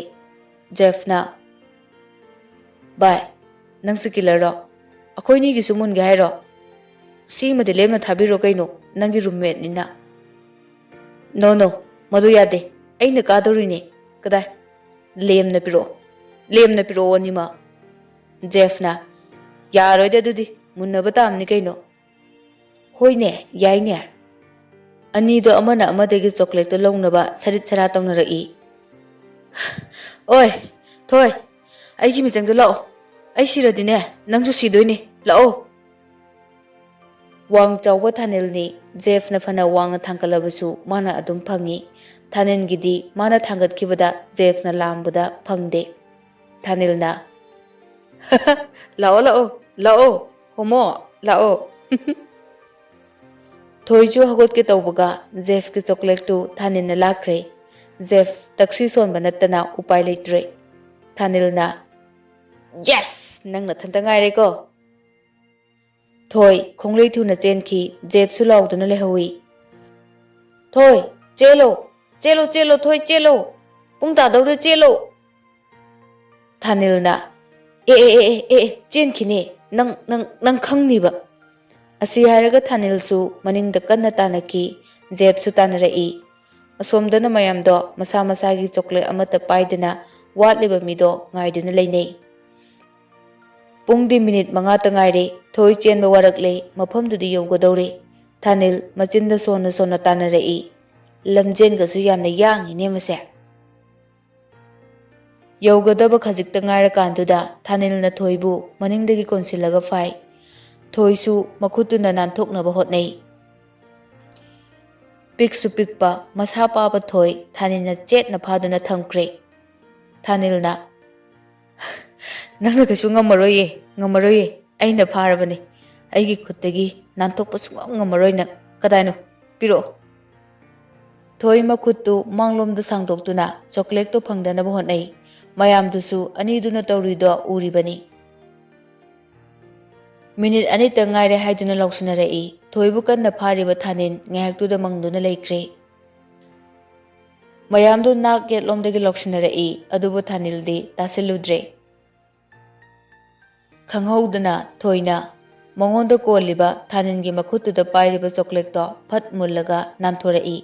ꯖꯦꯐꯅ, "ꯚꯥꯏ, ꯅꯪꯁꯨ ꯀꯤꯂꯔꯔꯣ? ꯑꯩꯈꯣꯏꯅꯤꯒꯤꯁꯨ ꯃꯨꯟꯒꯦ ꯍꯥꯏꯔꯣ? ꯁꯤꯃꯗꯤ ꯂꯦꯝꯅ ꯊꯥꯕꯤꯔꯣ ꯀꯩꯅꯣ, ꯅꯪꯒꯤ ꯔꯨꯝꯃꯦꯠꯅꯤꯅ"꯫ "No, no, ꯃꯗꯨ ꯌꯥꯗꯦ꯫ ꯑꯩꯅ ꯀꯥꯗꯧꯔꯤꯅꯦ꯫ ꯀꯗꯥꯏ? ꯂꯦꯝꯅ ꯄꯤꯔꯛꯑꯣ꯫ ꯂꯦꯝꯅ ꯄꯤꯔꯛꯑꯣ ꯑꯅꯤꯃꯛ"꯫ ꯖꯦꯐꯅ, "ꯌꯥꯔꯣꯏꯗ ꯑꯗꯨꯗꯤ, ꯃꯨꯟꯅꯕ ꯇꯥꯕꯅꯤ ꯀꯩꯅꯣ"꯫ "ꯍꯣꯏꯅꯦ, ꯌꯥꯏꯅꯦ"꯫ ꯑꯅꯤꯗꯣ ꯑꯃꯅ ꯑꯃꯗꯒꯤ ꯆꯣꯀ꯭ꯂꯦꯠꯇꯣ ꯂꯧꯅꯕ ꯁꯔꯤꯠ ꯁꯔꯥ ꯇꯧꯅꯔꯛꯏ꯫ "ꯑꯣꯏ, ꯊꯣꯏ, ꯑꯩꯒꯤ ꯃꯤꯆꯪꯗ ꯂꯥꯛꯑꯣ꯫ ꯑꯩ ꯁꯤꯔꯗꯤꯅꯦ, ꯅꯪꯁꯨ ꯁꯤꯗꯣꯏꯅꯦ꯫ ꯂꯥꯛꯑꯣ"꯫ ꯋꯥꯡ ꯆꯥꯎꯕ ꯊꯥꯅꯤꯜꯅꯤ꯫ ꯖꯦꯐꯅ ꯐꯅ ꯋꯥꯡꯅ ꯊꯥꯡꯒꯠꯂꯕꯁꯨ ꯃꯥꯅ ꯑꯗꯨꯝ ꯐꯪꯉꯤ꯫ ꯊꯥꯅꯤꯜꯒꯤꯗꯤ ꯃꯥꯅ ꯊꯥꯡꯒꯠꯈꯤꯕꯗ ꯖꯦꯐꯅ ꯂꯥꯝꯕꯗ ꯐꯪꯗꯦ꯫ ꯊꯥꯅꯤꯜꯅ, "ꯂꯥꯛꯑꯣ, ꯂꯥꯛꯑꯣ, ꯂꯥꯛꯑꯣ, ꯍꯣꯃꯣ, ꯂꯥꯛꯑꯣ"꯫ ꯊꯣꯏꯁꯨ ꯍꯧꯒꯠꯀꯦ ꯇꯧꯕꯒ ꯖꯦꯐꯀꯤ ꯆꯣꯀ꯭ꯂꯦꯠꯇꯨ ꯊꯥꯅꯤꯜꯅ ꯂꯥꯛꯈ꯭ꯔꯦ꯫ ꯖꯦꯐ ꯇꯛꯁꯤ ꯁꯣꯟꯕ ꯅꯠꯇꯅ ꯎꯄꯥꯏ ꯂꯩꯇ꯭ꯔꯦ꯫ ꯊꯥꯅꯤꯜꯅ, "Yes! ꯅꯪ ꯅꯊꯟꯇ ꯉꯥꯏꯔꯦꯀꯣ"꯫ ꯊꯣꯏ ꯈꯣꯡꯂꯩ ꯊꯨꯅ ꯆꯦꯟꯈꯤ꯫ ꯖꯦꯐꯁꯨ ꯂꯥꯎꯗꯨꯅ ꯂꯩꯍꯧꯏ꯫ "ꯊꯣꯏ, ꯆꯦꯜꯂꯣ! ꯆꯦꯜꯂꯣ, ꯆꯦꯜꯂꯣ, ꯊꯣꯏ, ꯆꯦꯜꯂꯣ! ꯄꯨꯡ ꯇꯥꯗꯧꯔꯦ, ꯆꯦꯜꯂꯣ!" ꯊꯥꯅꯤꯜꯅ, "ꯑꯦ, ꯑꯦ, ꯑꯦ, ꯑꯦ, ꯑꯦ, ꯑꯦ, ꯆꯦꯟꯈꯤꯅꯦ! ꯅꯪ, ꯅꯪ, ꯅꯪ ꯈꯪꯅꯤꯕ!" ꯑꯁꯤ ꯍꯥꯏꯔꯒ ꯊꯥꯅꯤꯜꯁꯨ ꯃꯅꯤꯡꯗ ꯀꯟꯅ ꯇꯥꯟꯅꯈꯤ꯫ ꯖꯦꯐꯁꯨ ꯇꯥꯟꯅꯔꯛꯏ꯫ ꯑꯁꯣꯝꯗꯅ ꯃꯌꯥꯝꯗꯣ ꯃꯁꯥ ꯃꯁꯥꯒꯤ ꯆꯣꯀ꯭ꯂꯦꯠ ꯑꯃꯠꯇ ꯄꯥꯏꯗꯅ ꯋꯥꯠꯂꯤꯕ ꯃꯤꯗꯣ ꯉꯥꯏꯗꯨꯅ ꯂꯩꯅꯩ꯫ ꯄꯨꯡꯗꯤ ꯃꯤꯅꯤꯠ ꯃꯉꯥꯇ ꯉꯥꯏꯔꯦ꯫ ꯊꯣꯏ ꯆꯦꯟꯕ ꯋꯥꯔꯛꯂꯦ꯫ ꯃꯐꯝꯗꯨꯗꯤ ꯌꯧꯒꯗꯧꯔꯦ꯫ ꯊꯥꯅꯤꯜ ꯃꯆꯤꯟꯗ ꯁꯣꯟꯅ ꯁꯣꯟꯅ ꯇꯥꯟꯅꯔꯛꯏ꯫ ꯂꯝꯖꯦꯟꯒꯁꯨ ꯌꯥꯝꯅ ꯌꯥꯡꯉꯤꯅꯦ ꯃꯁꯦ꯫ ꯌꯧꯒꯗꯕ ꯈꯖꯤꯛꯇ ꯉꯥꯏꯔꯀꯥꯟꯗꯨꯗ ꯊꯥꯅꯤꯜꯅ ꯊꯣꯏꯕꯨ ꯃꯅꯤꯡꯗꯒꯤ ꯀꯣꯟꯁꯤꯜꯂꯒ ꯐꯥꯏ꯫ ꯊꯣꯏꯁꯨ ꯃꯈꯨꯠꯇꯨꯅ ꯅꯥꯟꯊꯣꯛꯅꯕ ꯍꯣꯠꯅꯩ꯫ ꯄꯤꯛꯁꯨ ꯄꯤꯛꯄ, ꯃꯁꯥ ꯄꯥꯕ ꯊꯣꯏ ꯊꯥꯅꯤꯜꯅ ꯆꯦꯠꯅ ꯐꯥꯗꯨꯅ ꯊꯝꯈ꯭ꯔꯦ꯫ ꯊꯥꯅꯤꯜꯅ, "ꯅꯪꯅ ꯀꯩꯁꯨ ꯉꯝꯃꯔꯣꯏꯌꯦ, ꯉꯝꯃꯔꯣꯏꯌꯦ, ꯑꯩꯅ ꯐꯥꯔꯕꯅꯤ꯫ ꯑꯩꯒꯤ ꯈꯨꯠꯇꯒꯤ ꯅꯥꯟꯊꯣꯛꯄ ꯁꯨꯡꯉꯝ ꯉꯝꯃꯔꯣꯏ ꯅꯪ꯫ ꯀꯗꯥꯏꯅꯣ? ꯄꯤꯔꯛꯑꯣ꯫" ꯊꯣꯏ ꯃꯈꯨꯠꯇꯨ ꯃꯥꯡꯂꯣꯝꯗ ꯁꯥꯡꯗꯣꯛꯇꯨꯅ ꯆꯣꯀ꯭ꯂꯦꯠꯇꯨ ꯐꯪꯗꯅꯕ ꯍꯣꯠꯅꯩ꯫ ꯃꯌꯥꯝꯗꯨꯁꯨ ꯑꯅꯤꯗꯨꯅ ꯇꯧꯔꯤꯗꯣ ꯎꯔꯤꯕꯅꯤ꯫ ꯃꯤꯅꯤꯠ ꯑꯅꯤꯇ ꯉꯥꯏꯔꯦ ꯍꯥꯏꯗꯨꯅ ꯂꯥꯎꯁꯤꯟꯅꯔꯛꯏ꯫ ꯊꯣꯏꯕꯨ ꯀꯟꯅ ꯐꯥꯔꯤꯕ ꯊꯥꯅꯤꯜ ꯉꯥꯏꯍꯥꯛꯇꯨꯗ ꯃꯪꯗꯨꯅ ꯂꯩꯈ꯭ꯔꯦ꯫ ꯃꯌꯥꯝꯗꯨ ꯅꯥꯛ ꯌꯦꯠꯂꯣꯝꯗꯒꯤ ꯂꯥꯎꯁꯤꯟꯅꯔꯛꯏ, ꯑꯗꯨꯕꯨ ꯊꯥꯅꯤꯜꯗꯤ ꯇꯥꯁꯤꯜꯂꯨꯗ꯭ꯔꯦ꯫ ꯈꯪꯍꯧꯗꯅ ꯊꯣꯏꯅ ꯃꯉꯣꯟꯗ ꯀꯣꯜꯂꯤꯕ ꯊꯥꯅꯤꯜꯒꯤ ꯃꯈꯨꯠꯇꯨꯗ ꯄꯥꯏꯔꯤꯕ ꯆꯣꯀ꯭ꯂꯦꯠꯇꯣ ꯐꯠ ꯃꯨꯜꯂꯒ ꯅꯥꯟꯊꯣꯔꯛꯏ꯫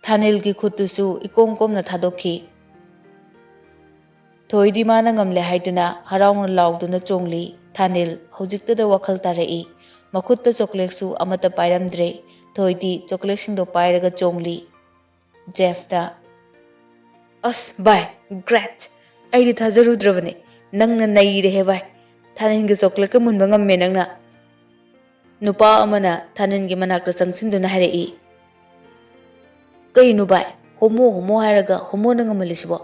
ꯊꯥꯅꯤꯜꯒꯤ ꯈꯨꯠꯇꯨꯁꯨ ꯏꯀꯣꯝ ꯀꯣꯝꯅ ꯊꯥꯗꯣꯛꯈꯤ꯫ ꯊꯣꯏꯗꯤ ꯃꯥꯅ ꯉꯝꯂꯦ ꯍꯥꯏꯗꯨꯅ ꯍꯔꯥꯎꯅ ꯂꯥꯎꯗꯨꯅ ꯆꯣꯡꯂꯤ꯫ ꯊꯥꯅꯤꯜ ꯍꯧꯖꯤꯛꯇꯗ ꯋꯥꯈꯜ ꯇꯥꯔꯛꯏ꯫ ꯃꯈꯨꯠꯇ ꯆꯣꯀ꯭ꯂꯦꯠꯁꯨ ꯑꯃꯠꯇ ꯄꯥꯏꯔꯝꯗ꯭ꯔꯦ꯫ ꯊꯣꯏꯗꯤ ꯆꯣꯀ꯭ꯂꯦꯠꯁꯤꯡꯗꯣ ꯄꯥꯏꯔꯒ ꯆꯣꯡꯂꯤ꯫ ꯖꯦꯐꯇ, "ꯑꯁ ꯚꯥꯏ, ꯒ꯭ꯔꯦꯠ! ꯑꯩꯗꯤ ꯊꯥꯖꯔꯨꯗ꯭ꯔꯕꯅꯦ꯫ ꯅꯪꯅ ꯅꯩꯔꯦꯍꯦ ꯚꯥꯏ꯫ ꯊꯥꯅꯤꯜꯒꯤ ꯆꯣꯀ꯭ꯂꯦꯠꯀ ꯃꯨꯟꯕ ꯉꯝꯃꯦ ꯅꯪꯅ꯫" ꯅꯨꯄꯥ ꯑꯃꯅ ꯊꯥꯅꯤꯜꯒꯤ ꯃꯅꯥꯛꯇ ꯆꯪꯁꯤꯟꯗꯨꯅ ꯍꯥꯏꯔꯛꯏ, "ꯀꯩꯅꯣ ꯚꯥꯏ, ꯍꯣꯃꯣ ꯍꯣꯃꯣ ꯍꯥꯏꯔꯒ ꯍꯣꯃꯣꯅ ꯉꯝꯍꯜꯂꯤꯁꯤꯕꯣ?"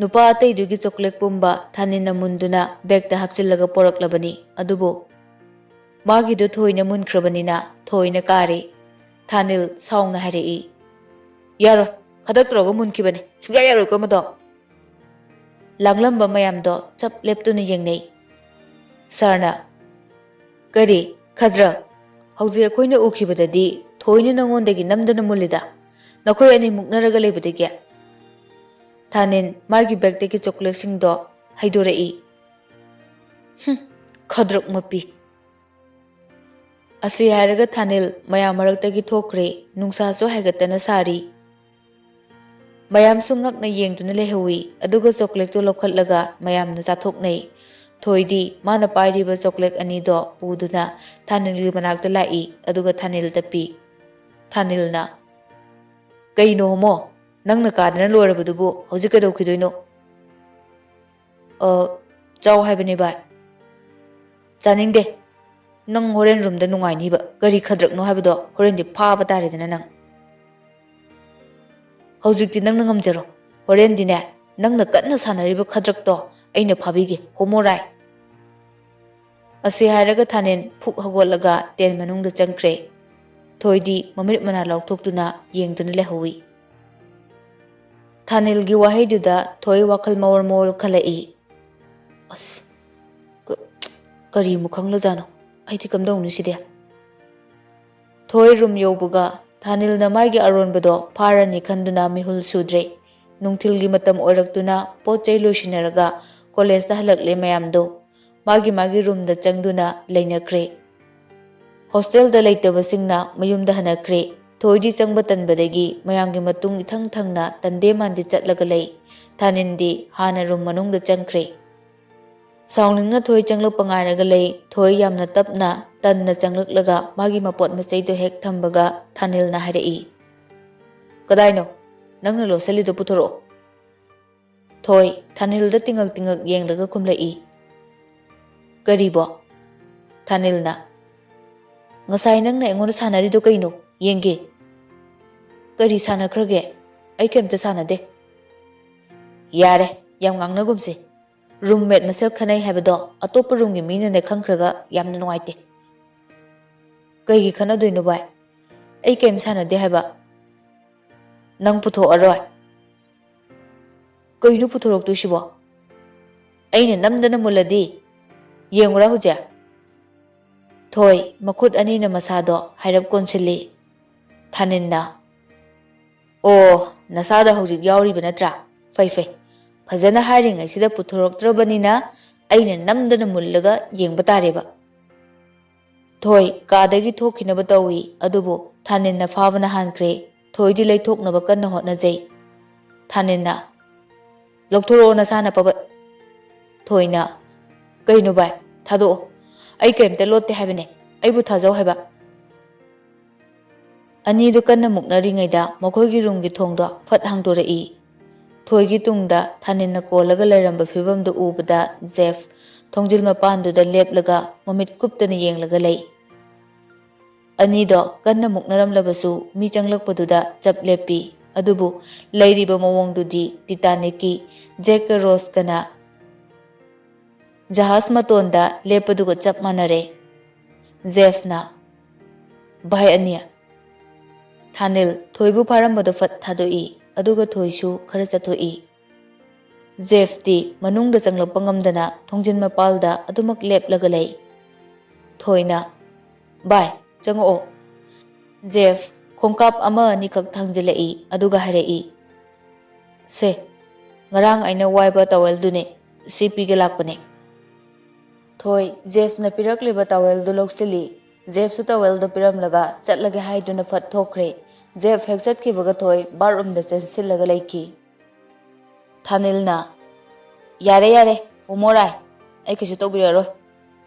ꯅꯨꯄꯥ ꯑꯇꯩꯗꯨꯒꯤ ꯆꯣꯀ꯭ꯂꯦꯠ ꯄꯨꯝꯕ ꯊꯥꯅꯤꯜꯅ ꯃꯨꯟꯗꯨꯅ ꯕꯦꯒꯇ ꯍꯥꯞꯆꯤꯜꯂꯒ ꯄꯣꯔꯛꯂꯕꯅꯤ꯫ ꯑꯗꯨꯕꯨ ꯃꯥꯒꯤꯗꯨ ꯊꯣꯏꯅ ꯃꯨꯟꯈ꯭ꯔꯕꯅꯤꯅ ꯊꯣꯏꯅ ꯀꯥꯔꯦ꯫ ꯊꯥꯅꯤꯜ ꯁꯥꯎꯅ ꯍꯥꯏꯔꯛꯏ, "ꯌꯥꯔꯣꯏ, ꯈꯗꯛ ꯇꯧꯔꯒ ꯃꯨꯟꯈꯤꯕꯅꯤ, ꯁꯨꯡꯌꯥ ꯌꯥꯔꯣꯏꯀꯣ ꯃꯗꯣ꯫" ꯂꯥꯡꯂꯝꯕ ꯃꯌꯥꯝꯗꯣ ꯆꯞ ꯂꯦꯞꯇꯨꯅ ꯌꯦꯡꯅꯩ꯫ ꯁꯥꯔꯅ, "ꯀꯔꯤ, ꯈꯗ꯭ꯔꯛ? ꯍꯧꯖꯤꯛ ꯑꯩꯈꯣꯏꯅ ꯎꯈꯤꯕꯗꯗꯤ ꯊꯣꯏꯅ ꯅꯉꯣꯟꯗꯒꯤ ꯅꯝꯗꯅ ꯃꯨꯜꯂꯤꯗ, ꯅꯈꯣꯏ ꯑꯅꯤ ꯃꯨꯛꯅꯔꯒ ꯂꯩꯕꯗꯒꯤ?" ꯊꯥꯅꯤꯜ ꯃꯥꯒꯤ ꯕꯦꯒꯇꯒꯤ ꯆꯣꯀ꯭ꯂꯦꯠꯁꯤꯡꯗꯣ ꯍꯩꯗꯣꯔꯛꯏ꯫ "ꯍꯨꯝ, ꯈꯗ꯭ꯔꯛ ꯃꯄꯤ!" ꯑꯁꯤ ꯍꯥꯏꯔꯒ ꯊꯥꯅꯤꯜ ꯃꯌꯥꯝ ꯃꯔꯛꯇꯒꯤ ꯊꯣꯛꯈ꯭ꯔꯦ꯫ ꯅꯨꯡꯁꯥꯁꯨ ꯍꯥꯏꯒꯠꯇꯅ ꯁꯥꯔꯤ꯫ ꯃꯌꯥꯝꯁꯨ ꯉꯛꯅ ꯌꯦꯡꯗꯨꯅ ꯂꯩꯍꯧꯏ꯫ ꯑꯗꯨꯒ ꯆꯣꯀ꯭ꯂꯦꯠꯇꯨ ꯂꯧꯈꯠꯂꯒ ꯃꯌꯥꯝꯅ ꯆꯥꯊꯣꯛꯅꯩ꯫ ꯊꯣꯏꯗꯤ ꯃꯥꯅ ꯄꯥꯏꯔꯤꯕ ꯆꯣꯀ꯭ꯂꯦꯠ ꯑꯅꯤꯗꯣ ꯄꯨꯗꯨꯅ ꯊꯥꯅꯤꯜꯒꯤ ꯃꯅꯥꯛꯇ ꯂꯥꯛꯏ, ꯑꯗꯨꯒ ꯊꯥꯅꯤꯜꯗ ꯄꯤ꯫ ꯊꯥꯅꯤꯜꯅ, "ꯀꯩꯅꯣ ꯍꯣꯃꯣ, ꯅꯪꯅ ꯀꯥꯗꯅ ꯂꯣꯏꯔꯕꯗꯨꯕꯨ ꯍꯧꯖꯤꯛ ꯀꯩꯗꯧꯈꯤꯗꯣꯏꯅꯣ?" "ꯑ, ꯆꯥꯎ ꯍꯥꯏꯕꯅꯦ ꯚꯥꯏ꯫" ꯆꯥꯅꯤꯡꯗꯦ꯫ ꯅꯪ ꯍꯣꯔꯦꯟ ꯔꯨꯝꯗ ꯅꯨꯡꯉꯥꯏꯅꯤꯕ꯫ ꯀꯔꯤ ꯈꯗ꯭ꯔꯛꯅꯣ ꯍꯥꯏꯕꯗꯣ ꯍꯣꯔꯦꯟꯗꯤ ꯐꯥꯕ ꯇꯥꯔꯦꯗꯅ ꯅꯪ꯫ ꯍꯧꯖꯤꯛꯇꯤ ꯅꯪꯅ ꯉꯝꯖꯔꯣ꯫ ꯍꯣꯔꯦꯟꯗꯤꯅꯦ, ꯅꯪꯅ ꯀꯟꯅ ꯁꯥꯟꯅꯔꯤꯕ ꯈꯗ꯭ꯔꯛꯇꯣ ꯑꯩꯅ ꯐꯥꯕꯤꯒꯦ꯫ ꯍꯣꯃꯣ ꯔꯥꯏ꯫ ꯑꯁꯤ ꯍꯥꯏꯔꯒ ꯊꯥꯅꯤꯜ ꯐꯨꯛ ꯍꯧꯒꯠꯂꯒ tent ꯃꯅꯨꯡꯗ ꯆꯪꯈ꯭ꯔꯦ꯫ ꯊꯣꯏꯗꯤ ꯃꯃꯤꯠ ꯃꯅꯥ ꯂꯥꯎꯊꯣꯛꯇꯨꯅ ꯌꯦꯡꯗꯨꯅ ꯂꯩꯍꯧꯏ꯫ ꯊꯥꯅꯤꯜꯒꯤ ꯋꯥꯍꯩꯗꯨꯗ ꯊꯣꯏ ꯋꯥꯈꯜ ꯃꯑꯣꯔ ꯃꯑꯣꯔ ꯈꯜꯂꯛꯏ꯫ ꯑꯁ, ꯀ-, ꯀꯔꯤ ꯑꯃꯨꯛ ꯈꯪꯂꯖꯥꯠꯅꯣ? ꯑꯩꯗꯤ ꯀꯝꯗꯧꯅꯤ ꯁꯤꯗꯤ? ꯊꯣꯏ ꯔꯨꯝ ꯌꯧꯕꯒ ꯊꯥꯅꯤꯜꯅ ꯃꯥꯒꯤ ꯑꯔꯣꯟꯕꯗꯣ ꯐꯥꯔꯅꯤ ꯈꯟꯗꯨꯅ ꯃꯤꯍꯨꯜ ꯁꯨꯗ꯭ꯔꯦ꯫ ꯅꯨꯡꯊꯤꯜꯒꯤ ꯃꯇꯝ ꯑꯣꯏꯔꯛꯇꯨꯅ ꯄꯣꯠ ꯆꯩ ꯂꯣꯏꯁꯤꯟꯅꯔꯒ ꯀꯣꯂꯦꯖꯇ ꯍꯜꯂꯛꯂꯦ ꯃꯌꯥꯝꯗꯣ꯫ ꯃꯥꯒꯤ ꯃꯥꯒꯤ ꯔꯨꯝꯗ ꯆꯪꯗꯨꯅ ꯂꯩꯅꯈ꯭ꯔꯦ꯫ ꯍꯣꯁꯇꯦꯜꯗ ꯂꯩꯇꯕꯁꯤꯡꯅ ꯃꯌꯨꯝꯗ ꯍꯟꯅꯈ꯭ꯔꯦ꯫ ꯊꯣꯏꯗꯤ ꯆꯪꯕ ꯇꯟꯕꯗꯒꯤ ꯃꯌꯥꯝꯒꯤ ꯃꯇꯨꯡ ꯏꯊꯪ ꯊꯪꯅ ꯇꯟꯗꯦ ꯃꯥꯟꯗꯦ ꯆꯠꯂꯒ ꯂꯩ꯫ ꯊꯥꯅꯤꯜꯗꯤ ꯍꯥꯟꯅ ꯔꯨꯝ ꯃꯅꯨꯡꯗ ꯆꯪꯈ꯭ꯔꯦ꯫ ꯁꯥꯎꯅꯤꯡꯅ ꯊꯣꯏ ꯆꯪꯂꯛꯄ ꯉꯥꯏꯔꯒ ꯂꯩ꯫ ꯊꯣꯏ ꯌꯥꯝꯅ ꯇꯞꯅ, ꯇꯟꯅ ꯆꯪꯂꯛꯂꯒ ꯃꯥꯒꯤ ꯃꯄꯣꯠ ꯃꯆꯩꯗꯣ ꯍꯦꯛ ꯊꯝꯕꯒ ꯊꯥꯅꯤꯜꯅ ꯍꯥꯏꯔꯛꯏ, "ꯀꯗꯥꯏꯅꯣ? ꯅꯪꯅ ꯂꯣꯠꯁꯤꯜꯂꯤꯗꯣ ꯄꯨꯊꯣꯔꯛꯑꯣ꯫" ꯊꯣꯏ ꯊꯥꯅꯤꯜꯗ ꯇꯤꯡꯉꯛ ꯇꯤꯡꯉꯛ ꯌꯦꯡꯂꯒ ꯈꯨꯝꯂꯛꯏ, "ꯀꯔꯤꯕꯣ?" ꯊꯥꯅꯤꯜꯅ, "ꯉꯁꯥꯏ ꯅꯪꯅ ꯑꯩꯉꯣꯟꯗ ꯁꯥꯟꯅꯔꯤꯗꯣ ꯀꯩꯅꯣ? ꯌꯦꯡꯒꯦ꯫" "ꯀꯔꯤ ꯁꯥꯟꯅꯈ꯭ꯔꯒꯦ? ꯑꯩ ꯀꯩꯝꯇ ꯁꯥꯟꯅꯗꯦ꯫" "ꯌꯥꯔꯦ, ꯌꯥꯝ ꯉꯥꯡꯅꯒꯨꯝꯁꯦ꯫ ꯔꯨꯝꯃꯦꯠ ꯃꯁꯦꯜ ꯈꯠꯅꯩ ꯍꯥꯏꯕꯗꯣ ꯑꯇꯣꯞꯄ ꯔꯨꯝꯒꯤ ꯃꯤꯅꯅꯦ ꯈꯪꯈ꯭ꯔꯒ ꯌꯥꯝꯅ ꯅꯨꯡꯉꯥꯏꯇꯦ꯫" "ꯀꯩꯒꯤ ꯈꯠꯅꯗꯣꯏꯅꯣ ꯚꯥꯏ? ꯑꯩ ꯀꯩꯝ ꯁꯥꯟꯅꯗꯦ ꯍꯥꯏꯕ꯫" "ꯅꯪ ꯄꯨꯊꯣꯛꯑꯔꯣꯏ꯫" "ꯀꯩꯅꯣ ꯄꯨꯊꯣꯔꯛꯇꯣꯏꯁꯤꯕꯣ? ꯑꯩꯅ ꯅꯝꯗꯅ ꯃꯨꯜꯂꯗꯤ? ꯌꯦꯡꯉꯨꯔꯥ ꯍꯧꯖꯤꯛ?" ꯊꯣꯏ ꯃꯈꯨꯠ ꯑꯅꯤꯅ ꯃꯁꯥꯗꯣ ꯍꯥꯏꯔꯞ ꯀꯣꯟꯁꯤꯜꯂꯤ꯫ ꯊꯥꯅꯤꯜꯅ, "ꯑꯣ, ꯅꯁꯥꯗ ꯍꯧꯖꯤꯛ ꯌꯥꯎꯔꯤꯕ ꯅꯠꯇ꯭ꯔꯥ? ꯐꯩ, ꯐꯩ꯫ ꯐꯖꯅ ꯍꯥꯏꯔꯤꯉꯩꯁꯤꯗ ꯄꯨꯊꯣꯔꯛꯇ꯭ꯔꯕꯅꯤꯅ ꯑꯩꯅ ꯅꯝꯗꯅ ꯃꯨꯜꯂꯒ ꯌꯦꯡꯕ ꯇꯥꯔꯦꯕ꯫" ꯊꯣꯏ ꯀꯥꯗꯒꯤ ꯊꯣꯛꯈꯤꯅꯕ ꯇꯧꯏ, ꯑꯗꯨꯕꯨ ꯊꯥꯅꯤꯜꯅ ꯐꯥꯕꯅ ꯍꯥꯟꯈ꯭ꯔꯦ꯫ ꯊꯣꯏꯗꯤ ꯂꯩꯊꯣꯛꯅꯕ ꯀꯟꯅ ꯍꯣꯠꯅꯖꯩ꯫ ꯊꯥꯅꯤꯜꯅ, "ꯂꯧꯊꯣꯔꯛꯑꯣ ꯅꯁꯥꯅ ꯄꯕꯠ꯫" ꯊꯣꯏꯅ, "ꯀꯩꯅꯣ ꯚꯥꯏ? ꯊꯥꯗꯣꯛꯑꯣ꯫ ꯑꯩ ꯀꯔꯤꯝꯇ ꯂꯣꯠꯇꯦ ꯍꯥꯏꯕꯅꯦ꯫ ꯑꯩꯕꯨ ꯊꯥꯖꯧ ꯍꯥꯏꯕ꯫" ꯑꯅꯤꯗꯨ ꯀꯟꯅ ꯃꯨꯛꯅꯔꯤꯉꯩꯗ ꯃꯈꯣꯏꯒꯤ ꯔꯨꯝꯒꯤ ꯊꯣꯡꯗꯣ ꯐꯠ ꯍꯥꯡꯗꯣꯔꯛꯏ꯫ ꯊꯣꯏꯒꯤ ꯇꯨꯡꯗ ꯊꯥꯅꯤꯜꯅ ꯀꯣꯜꯂꯒ ꯂꯩꯔꯝꯕ ꯐꯤꯕꯝꯗꯨ ꯎꯕꯗ ꯖꯦꯐ ꯊꯣꯡꯖꯤꯜ ꯃꯄꯥꯟꯗꯨꯗ ꯂꯦꯞꯂꯒ ꯃꯃꯤꯠ ꯀꯨꯞꯇꯅ ꯌꯦꯡꯂꯒ ꯂꯩ꯫ ꯑꯅꯤꯗꯣ ꯀꯟꯅ ꯃꯨꯛꯅꯔꯝꯂꯕꯁꯨ ꯃꯤ ꯆꯪꯂꯛꯄꯗꯨꯗ ꯆꯞ ꯂꯦꯞꯄꯤ꯫ ꯑꯗꯨꯕꯨ ꯂꯩꯔꯤꯕ ꯃꯑꯣꯡꯗꯨꯗꯤ ꯇꯤꯇꯥꯅꯤꯛꯀꯤ ꯖꯦꯛꯀ ꯔꯣꯁꯀꯅ ꯖꯍꯥꯖ ꯃꯇꯣꯟꯗ ꯂꯦꯞꯄꯗꯨꯒ ꯆꯞ ꯃꯥꯟꯅꯔꯦ꯫ ꯖꯦꯐꯅ, "ꯚꯥꯏ ꯑꯅꯤ"꯫ ꯊꯥꯅꯤꯜ ꯊꯣꯏꯕꯨ ꯐꯥꯔꯝꯕꯗꯣ ꯐꯠ ꯊꯥꯗꯣꯛꯏ, ꯑꯗꯨꯒ ꯊꯣꯏꯁꯨ ꯈꯔ ꯆꯠꯊꯣꯛꯏ꯫ ꯖꯦꯐꯇꯤ ꯃꯅꯨꯡꯗ ꯆꯪꯂꯛꯄ ꯉꯝꯗꯅ ꯊꯣꯡꯖꯤꯟ ꯃꯄꯥꯜꯗ ꯑꯗꯨꯃꯛ ꯂꯦꯞꯂꯒ ꯂꯩ꯫ ꯊꯣꯏꯅ, "ꯚꯥꯏ, ꯆꯪꯉꯛꯑꯣ"꯫ ꯖꯦꯐ ꯈꯣꯡꯀꯥꯞ ꯑꯃ ꯑꯅꯤꯈꯛ ꯊꯥꯡꯖꯤꯜꯂꯛꯏ, ꯑꯗꯨꯒ ꯍꯥꯏꯔꯛꯏ, "ꯁꯦ, ꯉꯔꯥꯡ ꯑꯩꯅ ꯋꯥꯏꯕ ꯇꯥꯋꯦꯜꯗꯨꯅꯦ, ꯁꯤ ꯄꯤꯒꯦ ꯂꯥꯛꯄꯅꯦ"꯫ ꯊꯣꯏ ꯖꯦꯐꯅ ꯄꯤꯔꯛꯂꯤꯕ ꯇꯥꯋꯦꯜꯗꯨ ꯂꯧꯁꯤꯜꯂꯤ꯫ ꯖꯦꯐꯁꯨ ꯇꯥꯋꯦꯜꯗꯨ ꯄꯤꯔꯝꯂꯒ ꯆꯠꯂꯒꯦ ꯍꯥꯏꯗꯨꯅ ꯐꯠ ꯊꯣꯛꯈ꯭ꯔꯦ꯫ ꯖꯦꯐ ꯍꯦꯛ ꯆꯠꯈꯤꯕꯒ ꯊꯣꯏ ꯕꯥꯠꯔꯨꯝꯗ ꯆꯦꯟꯁꯤꯜꯂꯒ ꯂꯩꯈꯤ꯫ ꯊꯥꯅꯤꯜꯅ, "ꯌꯥꯔꯦ, ꯌꯥꯔꯦ, ꯍꯣꯃꯣ ꯔꯥꯏ, ꯑꯩ ꯀꯩꯁꯨ ꯇꯧꯕꯤꯔꯔꯣꯏ꯫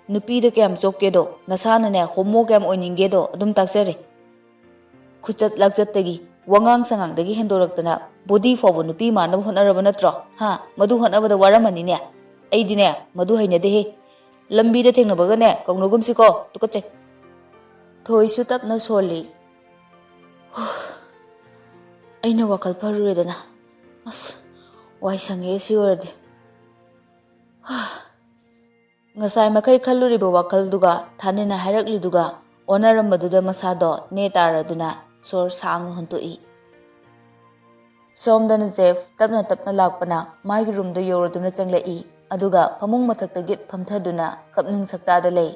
ꯅꯨꯄꯤꯗ ꯀꯌꯥꯝ ꯆꯣꯞꯀꯦꯗꯣ, ꯅꯁꯥꯅꯅꯦ ꯍꯣꯃꯣ ꯀꯌꯥꯝ ꯑꯣꯏꯅꯤꯡꯒꯦꯗꯣ ꯑꯗꯨꯝ ꯇꯥꯛꯆꯔꯦ꯫ ꯈꯨꯆꯠ ꯂꯥꯛꯆꯠꯇꯒꯤ, ꯋꯥꯉꯥꯡ ꯁꯉꯥꯡꯗꯒꯤ ꯍꯦꯟꯗꯣꯔꯛꯇꯅ ꯕꯣꯗꯤ ꯐꯥꯎꯕ ꯅꯨꯄꯤ ꯃꯥꯟꯅꯕ ꯍꯣꯠꯅꯔꯕ ꯅꯠꯇ꯭ꯔꯣ? ꯍꯥ? ꯃꯗꯨ ꯍꯣꯠꯅꯕꯗ ꯋꯥꯔꯝꯃꯅꯤꯅꯦ꯫ ꯑꯩꯗꯤꯅꯦ ꯃꯗꯨ ꯍꯩꯅꯗꯦꯍꯦ꯫ ꯂꯝꯕꯤꯗ ꯊꯦꯡꯅꯕꯒꯅꯦ ꯀꯧꯅꯒꯨꯝꯁꯤꯀꯣ, ꯇꯨꯀꯠꯆꯩ"꯫ ꯊꯣꯏꯁꯨ ꯇꯞꯅ ꯁꯣꯜꯂꯤ꯫ "ꯑꯩꯅ ꯋꯥꯈꯜ ꯐꯔꯨꯔꯦꯗꯅ꯫ ꯑꯁ, ꯋꯥꯏ ꯁꯪꯉꯦ ꯁꯤ ꯑꯣꯏꯔꯗꯤ"꯫ ꯉꯁꯥꯏ ꯃꯈꯩ ꯈꯜꯂꯨꯔꯤꯕ ꯋꯥꯈꯜꯗꯨꯒ ꯊꯥꯅꯤꯜꯅ ꯍꯥꯏꯔꯛꯂꯤꯗꯨꯒ ꯑꯣꯟꯅꯔꯝꯕꯗꯨꯗ ꯃꯁꯥꯗꯣ ꯅꯦ ꯇꯥꯔꯗꯨꯅ ꯁꯣꯔ ꯁꯥꯡꯅ ꯍꯣꯟꯇꯣꯛꯏ꯫ ꯁꯣꯝꯗꯅ ꯖꯦꯐ ꯇꯞꯅ ꯇꯞꯅ ꯂꯥꯛꯄꯅ ꯃꯥꯒꯤ ꯔꯨꯝꯗ ꯌꯧꯔꯗꯨꯅ ꯆꯪꯂꯛꯏ, ꯑꯗꯨꯒ ꯐꯃꯨꯡ ꯃꯊꯛꯇ ꯒꯤꯠ ꯐꯝꯊꯗꯨꯅ ꯀꯞꯅꯤꯡ ꯁꯛꯇꯥꯗ ꯂꯩ꯫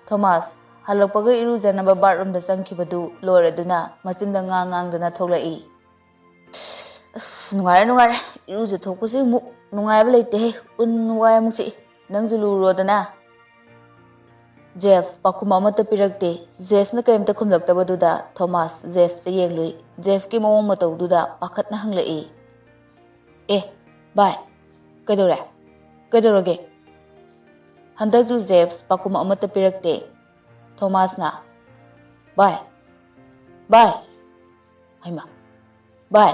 ꯊꯣꯃꯥꯁ ꯍꯜꯂꯛꯄꯒ ꯏꯔꯨꯖꯅꯕ ꯕꯥꯠꯔꯨꯝꯗ ꯆꯪꯈꯤꯕꯗꯨ ꯂꯣꯏꯔꯗꯨꯅ ꯃꯆꯤꯟꯗ ꯉꯥꯡ ꯉꯥꯡꯗꯅ ꯊꯣꯛꯂꯛꯏ꯫ "ꯑꯁ, ꯅꯨꯡꯉꯥꯏꯔꯦ, ꯅꯨꯡꯉꯥꯏꯔꯦ꯫ ꯏꯔꯨꯖꯊꯣꯛꯄꯁꯤ ꯑꯃꯨꯛ ꯅꯨꯡꯉꯥꯏꯕ ꯂꯩꯇꯦꯍꯦ꯫ ꯎꯟ ꯋꯥꯏ ꯑꯃꯨꯛ ꯆꯤꯛꯏ꯫ ꯅꯪꯁꯨ ꯂꯨꯔꯣꯗꯅ"꯫ ꯖꯦꯐ ꯄꯥꯎꯈꯨꯝ ꯑꯃꯠꯇ ꯄꯤꯔꯛꯇꯦ꯫ ꯖꯦꯐꯅ ꯀꯔꯤꯝꯇ ꯈꯨꯝꯂꯛꯇꯕꯗꯨꯗ ꯊꯣꯃꯥꯁ ꯖꯦꯐꯇ ꯌꯦꯡꯂꯨꯏ꯫ ꯖꯦꯐꯀꯤ ꯃꯑꯣꯡ ꯃꯇꯧꯗꯨꯗ ꯄꯥꯈꯠꯅ ꯍꯪꯂꯛꯏ, "ꯑꯦ, ꯚꯥꯏ, ꯀꯩꯗꯧꯔꯦ? ꯀꯩꯗꯧꯔꯒꯦ?" ꯍꯟꯗꯛꯁꯨ ꯖꯦꯐ ꯄꯥꯎꯈꯨꯝ ꯑꯃꯠꯇ ꯄꯤꯔꯛꯇꯦ꯫ ꯊꯣꯃꯥꯁꯅ, "ꯚꯥꯏ, ꯚꯥꯏ, ꯍꯩꯃꯥ, ꯚꯥꯏ"꯫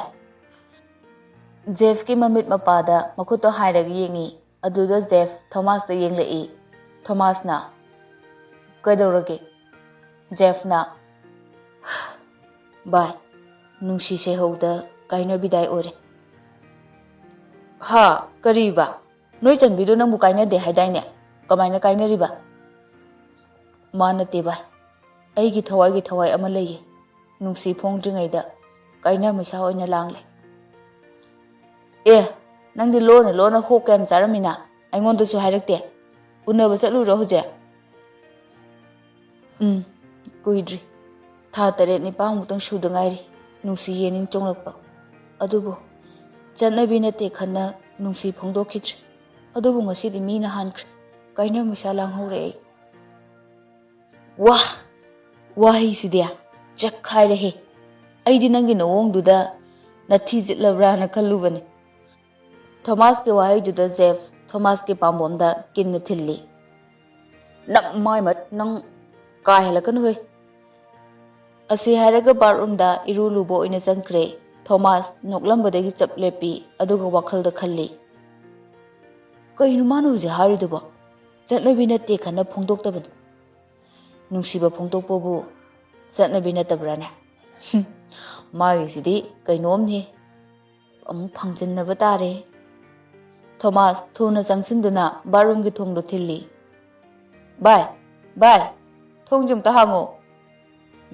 ꯖꯦꯐꯀꯤ ꯃꯃꯤꯠ ꯃꯄꯥꯗ ꯃꯈꯨꯠꯇꯣ ꯍꯥꯏꯔꯒ ꯌꯦꯡꯉꯤ꯫ ꯑꯗꯨꯗ ꯖꯦꯐ ꯊꯣꯃꯥꯁꯇ ꯌꯦꯡꯂꯛꯏ꯫ ꯊꯣꯃꯥꯁꯅ, "ꯀꯩꯗꯧꯔꯒꯦ?" ꯖꯦꯐꯅ, "ꯚꯥꯏ, ꯅꯨꯡꯁꯤ ꯁꯩꯍꯧꯗ ꯀꯥꯏꯅꯕꯤꯗꯥꯏ ꯑꯣꯏꯔꯦ꯫" "ꯍꯥ? ꯀꯔꯤꯕ? ꯅꯣꯏ ꯆꯟꯕꯤꯗꯣ ꯅꯪꯕꯨ ꯀꯥꯏꯅꯗꯦ ꯍꯥꯏꯗꯥꯏꯅꯦ? ꯀꯃꯥꯏꯅ ꯀꯥꯏꯅꯔꯤꯕ?" "ꯃꯥ ꯅꯠꯇꯦ ꯚꯥꯏ, ꯑꯩꯒꯤ ꯊꯋꯥꯏꯒꯤ ꯊꯋꯥꯏ ꯑꯃ ꯂꯩꯌꯦ꯫ ꯅꯨꯡꯁꯤ ꯐꯣꯡꯗ꯭ꯔꯤꯉꯩꯗ ꯀꯥꯏꯅ ꯃꯩꯁꯥ ꯑꯣꯏꯅ ꯂꯥꯡꯂꯦ꯫" "ꯑꯦ, ꯅꯪꯗꯤ ꯂꯣꯟꯅ ꯂꯣꯟꯅ ꯍꯣꯛ ꯀꯌꯥꯝ ꯆꯥꯔꯝꯃꯤꯅ? ꯑꯩꯉꯣꯟꯗꯁꯨ ꯍꯥꯏꯔꯛꯇꯦ꯫ ꯎꯅꯕ ꯆꯠꯂꯨꯔꯣ ꯍꯧꯖꯤꯛ?" "ꯎꯝ, ꯀꯨꯏꯗ꯭ꯔꯤ꯫ ꯊꯥ ꯇꯔꯦꯠ ꯅꯤꯄꯥꯟꯃꯨꯛꯇꯪ ꯁꯨꯗ ꯉꯥꯏꯔꯤ ꯅꯨꯡꯁꯤ ꯌꯦꯅꯤꯡ ꯆꯣꯡꯂꯛꯄ꯫ ꯑꯗꯨꯕꯨ ꯆꯠꯅꯕꯤ ꯅꯠꯇꯦ ꯈꯟꯅ ꯅꯨꯡꯁꯤ ꯐꯣꯡꯗꯣꯛꯈꯤꯗ꯭ꯔꯦ꯫ ꯑꯗꯨꯕꯨ ꯉꯁꯤꯗꯤ ꯃꯤꯅ ꯍꯥꯟꯈ꯭ꯔꯦ꯫ ꯀꯥꯏꯅ ꯃꯩꯁꯥ ꯂꯥꯡꯍꯧꯔꯦ ꯑꯩ꯫" "ꯋꯥꯍ! ꯋꯥꯍꯩꯁꯤꯗꯤ ꯆꯦꯛꯈꯥꯏꯔꯦꯍꯦ꯫ ꯑꯩꯗꯤ ꯅꯪꯒꯤ ꯅꯑꯣꯡꯗꯨꯗ ꯅꯊꯤ ꯆꯤꯠꯂꯕ꯭ꯔꯥꯅ ꯈꯜꯂꯨꯕꯅꯤ꯫" ꯊꯣꯃꯥꯁꯀꯤ ꯋꯥꯍꯩꯗꯨꯗ ꯖꯦꯐ ꯊꯣꯃꯥꯁꯀꯤ ꯄꯥꯝꯕꯣꯝꯗ ꯀꯤꯟꯅ ꯊꯤꯜꯂꯤ꯫ "ꯅꯪ ꯃꯥꯏ ꯃꯠ-, ꯅꯪ ꯀꯥ ꯍꯦꯜꯂꯛꯀꯅꯨꯍꯦ꯫" ꯑꯁꯤ ꯍꯥꯏꯔꯒ ꯕꯥꯠꯔꯨꯝꯗ ꯏꯔꯨ ꯂꯨꯕ ꯑꯣꯏꯅ ꯆꯪꯈ꯭ꯔꯦ꯫ ꯊꯣꯃꯥꯁ ꯅꯣꯛꯂꯝꯕꯗꯒꯤ ꯆꯞ ꯂꯦꯞꯄꯤ, ꯑꯗꯨꯒ ꯋꯥꯈꯜꯗ ꯈꯜꯂꯤ, "ꯀꯩꯅꯣ ꯃꯥꯅ ꯍꯧꯖꯤꯛ ꯍꯥꯏꯔꯤꯗꯨꯕꯣ? ꯆꯠꯅꯕꯤ ꯅꯠꯇꯦ ꯈꯟꯅ ꯐꯣꯡꯗꯣꯛꯇꯕꯅꯤ꯫ ꯅꯨꯡꯁꯤꯕ ꯐꯣꯡꯗꯣꯛꯄꯕꯨ ꯆꯠꯅꯕꯤ ꯅꯠꯇꯕ꯭ꯔꯥꯅꯦ? ꯍꯨꯝ, ꯃꯥꯒꯤꯁꯤꯗꯤ ꯀꯩꯅꯣꯝꯅꯤ꯫ ꯑꯃꯨꯛ ꯐꯪꯖꯤꯟꯅꯕ ꯇꯥꯔꯦ꯫" ꯊꯣꯃꯥꯁ ꯊꯨꯅ ꯆꯪꯁꯤꯟꯗꯨꯅ ꯕꯥꯠꯔꯨꯝꯒꯤ ꯊꯣꯡꯗꯣ ꯊꯤꯜꯂꯤ꯫ "ꯚꯥꯏ, ꯚꯥꯏ, ꯊꯣꯡꯁꯤ ꯑꯝꯇ ꯍꯥꯡꯉꯣ꯫"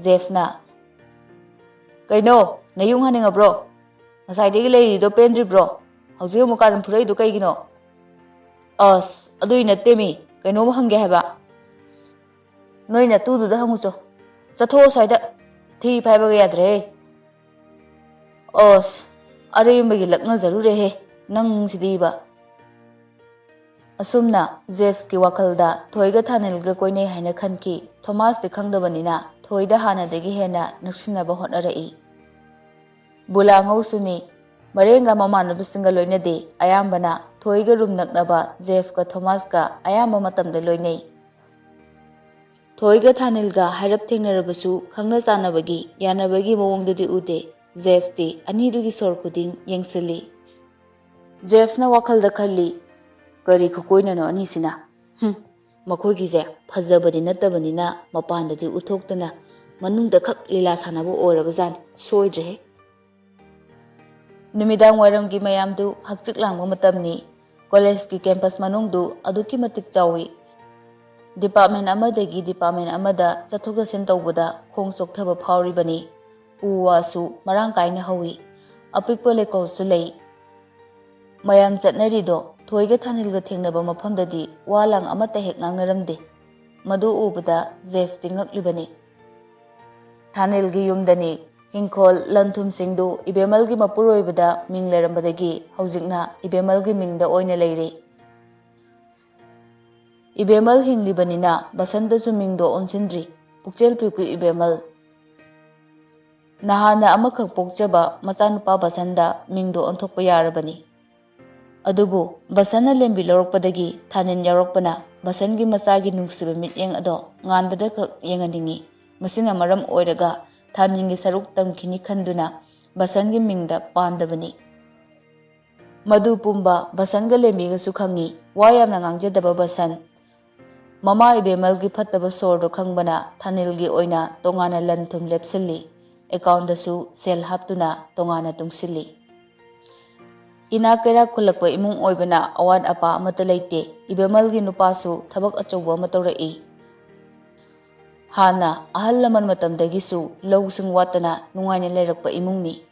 ꯖꯦꯐꯅ, "ꯀꯩꯅꯣ, ꯅꯌꯨꯡ ꯍꯥꯟꯅꯤꯡꯉꯕ꯭ꯔꯣ? ꯉꯁꯥꯏꯗꯒꯤ ꯂꯩꯔꯤꯗꯣ ꯄꯦꯟꯗ꯭ꯔꯤꯕ꯭ꯔꯣ? ꯍꯧꯖꯤꯛ ꯑꯃꯨꯛ ꯀꯥꯔꯟ ꯐꯨꯔꯛꯏꯗꯣ ꯀꯩꯒꯤꯅꯣ?" "ꯑꯁ, ꯑꯗꯨꯏ ꯅꯠꯇꯦꯃꯤ, ꯀꯩꯅꯣꯝ ꯍꯪꯒꯦ ꯍꯥꯏꯕ꯫" "ꯅꯣꯏ ꯅꯇꯨꯗꯨꯗ ꯍꯪꯉꯨꯆꯣ꯫ ꯆꯠꯊꯣꯛꯑꯣ ꯁ꯭ꯋꯥꯏꯗ꯫ ꯊꯤ ꯐꯥꯏꯕꯒ ꯌꯥꯗ꯭ꯔꯦꯍꯦ꯫" "ꯑꯁ, ꯑꯔꯦꯝꯕꯒꯤ ꯂꯛꯅꯖꯔꯨꯔꯦꯍꯦ, ꯅꯪꯁꯤꯗꯤꯕ꯫" ꯑꯁꯨꯝꯅ ꯖꯦꯐꯁꯀꯤ ꯋꯥꯈꯜꯗ ꯊꯣꯏꯒ ꯊꯥꯅꯤꯜꯒ ꯀꯣꯏꯅꯩ ꯍꯥꯏꯅ ꯈꯟꯈꯤ꯫ ꯊꯣꯃꯥꯁꯇꯤ ꯈꯪꯗꯕꯅꯤꯅ ꯊꯣꯏꯗ ꯍꯥꯟꯅꯗꯒꯤ ꯍꯦꯟꯅ ꯅꯛꯁꯤꯟꯅꯕ ꯍꯣꯠꯅꯔꯛꯏ꯫ ꯕꯨꯂꯥꯉꯧꯁꯨꯅꯤ꯫ ꯃꯔꯦꯡꯒ ꯃꯃꯥꯟꯅꯕꯁꯤꯡꯒ ꯂꯣꯏꯅꯗꯦ꯫ ꯑꯌꯥꯝꯕꯅ ꯊꯣꯏꯒ ꯔꯨꯝ ꯅꯛꯅꯕ ꯖꯦꯐꯀ ꯊꯣꯃꯥꯁꯀ ꯑꯌꯥꯝꯕ ꯃꯇꯝꯗ ꯂꯣꯏꯅꯩ꯫ ꯊꯣꯏꯒ ꯊꯥꯅꯤꯜꯒ ꯍꯥꯏꯔꯞ ꯊꯦꯡꯅꯔꯕꯁꯨ ꯈꯪꯅ ꯆꯥꯟꯅꯕꯒꯤ, ꯌꯥꯅꯕꯒꯤ ꯃꯑꯣꯡꯗꯨꯗꯤ ꯎꯗꯦ꯫ ꯖꯦꯐꯇꯤ ꯑꯅꯤꯗꯨꯒꯤ ꯁꯣꯔ ꯈꯨꯗꯤꯡ ꯌꯦꯡꯁꯤꯜꯂꯤ꯫ ꯖꯦꯐꯅ ꯋꯥꯈꯜꯗ ꯈꯜꯂꯤ, "ꯀꯔꯤ ꯈꯨꯀꯣꯏꯅꯅꯣ ꯑꯅꯤꯁꯤꯅ? ꯍꯨꯝ, ꯃꯈꯣꯏꯒꯤꯁꯦ ꯐꯖꯕꯗꯤ ꯅꯠꯇꯕꯅꯤꯅ ꯃꯄꯥꯟꯗꯗꯤ ꯎꯠꯊꯣꯛꯇꯅ ꯃꯅꯨꯡꯗ ꯈꯛ ꯂꯤꯂꯥ ꯁꯥꯟꯅꯕ ꯑꯣꯏꯔꯕꯖꯥꯠꯅꯤ꯫ ꯁꯣꯏꯗ꯭ꯔꯦꯍꯦ!" ꯅꯨꯃꯤꯗꯥꯡ ꯋꯥꯏꯔꯝꯒꯤ ꯃꯌꯥꯝꯗꯨ ꯍꯛꯆꯤꯛ ꯂꯥꯡꯕ ꯃꯇꯝꯅꯤ꯫ ꯀꯣꯂꯦꯖꯀꯤ ꯀꯦꯝꯄꯁ ꯃꯅꯨꯡꯗꯨ ꯑꯗꯨꯛꯀꯤ ꯃꯇꯤꯛ ꯆꯥꯎꯏ꯫ ꯗꯤꯄꯥꯔꯠꯃꯦꯟ ꯑꯃꯗꯒꯤ ꯗꯤꯄꯥꯔꯠꯃꯦꯟ ꯑꯃꯗ ꯆꯠꯊꯣꯛ ꯆꯠꯁꯤꯟ ꯇꯧꯕꯗ ꯈꯣꯡ ꯆꯣꯛꯊꯕ ꯐꯥꯎꯔꯤꯕꯅꯤ꯫ ꯎ ꯋꯥꯁꯨ ꯃꯔꯥꯡ ꯀꯥꯏꯅ ꯍꯧꯏ꯫ ꯑꯄꯤꯛꯄ ꯂꯩꯀꯣꯜꯁꯨ ꯂꯩ꯫ ꯃꯌꯥꯝ ꯆꯠꯅꯔꯤꯗꯣ ꯊꯣꯏꯒ ꯊꯥꯅꯤꯜꯒ ꯊꯦꯡꯅꯕ ꯃꯐꯝꯗꯗꯤ ꯋꯥ ꯂꯥꯡ ꯑꯃꯠꯇ ꯍꯦꯛ ꯉꯥꯡꯅꯔꯝꯗꯦ꯫ ꯃꯗꯨ ꯎꯕꯗ ꯖꯦꯐꯇꯤ ꯉꯛꯂꯤꯕꯅꯤ꯫ ꯊꯥꯅꯤꯜꯒꯤ ꯌꯨꯝꯗꯅꯤ꯫ ꯍꯤꯡꯈꯣꯜ, ꯂꯟ ꯊꯨꯝꯁꯤꯡꯗꯨ ꯏꯕꯦꯝꯃꯜꯒꯤ ꯃꯄꯨꯔꯣꯏꯕꯗ ꯃꯤꯡ ꯂꯩꯔꯝꯕꯗꯒꯤ ꯍꯧꯖꯤꯛꯅ ꯏꯕꯦꯝꯃꯜꯒꯤ ꯃꯤꯡꯗ ꯑꯣꯏꯅ ꯂꯩꯔꯦ꯫ ꯏꯕꯦꯝꯃꯜ ꯍꯤꯡꯂꯤꯕꯅꯤꯅ ꯕꯁꯟꯇꯁꯨ ꯃꯤꯡꯗꯣ ꯑꯣꯟꯁꯤꯟꯗ꯭ꯔꯤ꯫ ꯄꯨꯛꯆꯦꯜ ꯄꯤꯛꯄꯤ ꯏꯕꯦꯝꯃꯜ꯫ ꯅꯍꯥꯟꯅ ꯑꯃꯈꯛ ꯄꯣꯛꯆꯕ ꯃꯆꯥꯅꯨꯄꯥ ꯕꯁꯟꯗ ꯃꯤꯡꯗꯣ ꯑꯣꯟꯊꯣꯛꯄ ꯌꯥꯔꯕꯅꯤ꯫ ꯑꯗꯨꯕꯨ ꯕꯁꯟꯅ ꯂꯦꯝꯕꯤ ꯂꯧꯔꯛꯄꯗꯒꯤ ꯊꯥꯅꯤꯟ ꯌꯥꯎꯔꯛꯄꯅ ꯕꯁꯟꯒꯤ ꯃꯆꯥꯒꯤ ꯅꯨꯡꯁꯤꯕ ꯃꯤꯠꯌꯦꯡ ꯑꯗꯣ ꯉꯥꯟꯕꯗ ꯈꯛ ꯌꯦꯡꯍꯟꯅꯤꯡꯏ꯫ ꯃꯁꯤꯅ ꯃꯔꯝ ꯑꯣꯏꯔꯒ ꯊꯥꯅꯤꯟꯒꯤ ꯁꯔꯨꯛ ꯇꯝꯈꯤꯅꯤ ꯈꯟꯗꯨꯅ ꯕꯁꯟꯒꯤ ꯃꯤꯡꯗ ꯄꯥꯟꯗꯕꯅꯤ꯫ ꯃꯗꯨ ꯄꯨꯝꯕ ꯕꯁꯟꯒ ꯂꯦꯝꯕꯤꯒꯁꯨ ꯈꯪꯏ꯫ ꯋꯥ ꯌꯥꯝꯅ ꯉꯥꯡꯖꯗꯕ ꯕꯁꯟ꯫ ꯃꯃꯥ ꯏꯕꯦꯝꯃꯜꯒꯤ ꯐꯠꯇꯕ ꯁꯣꯔꯗꯨ ꯈꯪꯕꯅ ꯊꯥꯅꯤꯜꯒꯤ ꯑꯣꯏꯅ ꯇꯣꯉꯥꯟꯅ ꯂꯟ ꯊꯨꯝ ꯂꯦꯞꯁꯤꯜꯂꯤ꯫ ꯑꯦꯀꯥꯎꯟꯗꯁꯨ ꯁꯦꯜ ꯍꯥꯞꯇꯨꯅ ꯇꯣꯉꯥꯟꯅ ꯇꯨꯡꯁꯤꯜꯂꯤ꯫ ꯏꯅꯥꯛ ꯀꯩꯔꯥꯛ ꯈꯨꯜꯂꯛꯄ ꯏꯃꯨꯡ ꯑꯣꯏꯕꯅ ꯑꯋꯥꯠ ꯑꯄꯥ ꯑꯃꯠꯇ ꯂꯩꯇꯦ꯫ ꯏꯕꯦꯝꯃꯜꯒꯤ ꯅꯨꯄꯥꯁꯨ ꯊꯕꯛ ꯑꯆꯧꯕ ꯑꯃ ꯇꯧꯔꯛꯏ꯫ ꯍꯥꯟꯅ ꯑꯍꯜ ꯂꯃꯟ ꯃꯇꯝꯗꯒꯤꯁꯨ ꯂꯧꯁꯤꯡ ꯋꯥꯠꯇꯅ ꯅꯨꯡꯉꯥꯏꯅ ꯂꯩꯔꯛꯄ ꯏꯃꯨꯡꯅꯤ꯫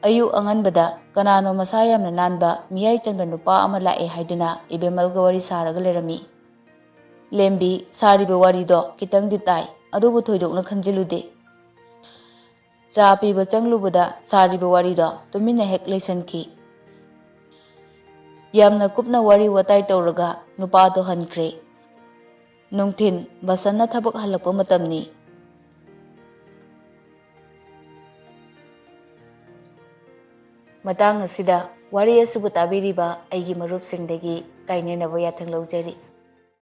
ꯑꯌꯨꯛ ꯑꯉꯟꯕꯗ ꯀꯅꯥꯅꯣ ꯃꯁꯥ ꯌꯥꯝꯅ ꯅꯥꯟꯕ, ꯃꯤꯌꯥꯏ ꯆꯟꯕ ꯅꯨꯄꯥ ꯑꯃ ꯂꯥꯛꯑꯦ ꯍꯥꯏꯗꯨꯅ ꯏꯕꯦꯝꯃꯜꯒ ꯋꯥꯔꯤ ꯁꯥꯔꯒ ꯂꯩꯔꯝꯃꯤ꯫ "ꯂꯦꯝꯕꯤ, ꯁꯥꯔꯤꯕ ꯋꯥꯔꯤꯗꯣ ꯈꯤꯇꯪꯗꯤ ꯇꯥꯏ, ꯑꯗꯨꯕꯨ ꯊꯣꯏꯗꯣꯛꯅ ꯈꯟꯖꯤꯜꯂꯨꯗꯦ꯫" ꯆꯥ ꯄꯤꯕ ꯆꯪꯂꯨꯕꯗ ꯁꯥꯔꯤꯕ ꯋꯥꯔꯤꯗꯣ ꯇꯨꯃꯤꯟꯅ ꯍꯦꯛ ꯂꯩꯁꯟꯈꯤ꯫ ꯌꯥꯝꯅ ꯀꯨꯞꯅ ꯋꯥꯔꯤ ꯋꯥꯇꯥꯏ ꯇꯧꯔꯒ ꯅꯨꯄꯥꯗꯣ ꯍꯟꯈ꯭ꯔꯦ꯫ ꯅꯨꯡꯊꯤꯟ ꯕꯁꯟꯅ ꯊꯕꯛ ꯍꯜꯂꯛꯄ ꯃꯇꯝꯅꯤ꯫ ꯃꯇꯥꯡ ꯑꯁꯤꯗ ꯋꯥꯔꯤ ꯑꯁꯤꯕꯨ ꯇꯥꯕꯤꯔꯤꯕ ꯑꯩꯒꯤ ꯃꯔꯨꯞꯁꯤꯡꯗꯒꯤ ꯀꯥꯏꯅꯅꯕ ꯌꯥꯊꯪ ꯂꯧꯖꯔꯤ꯫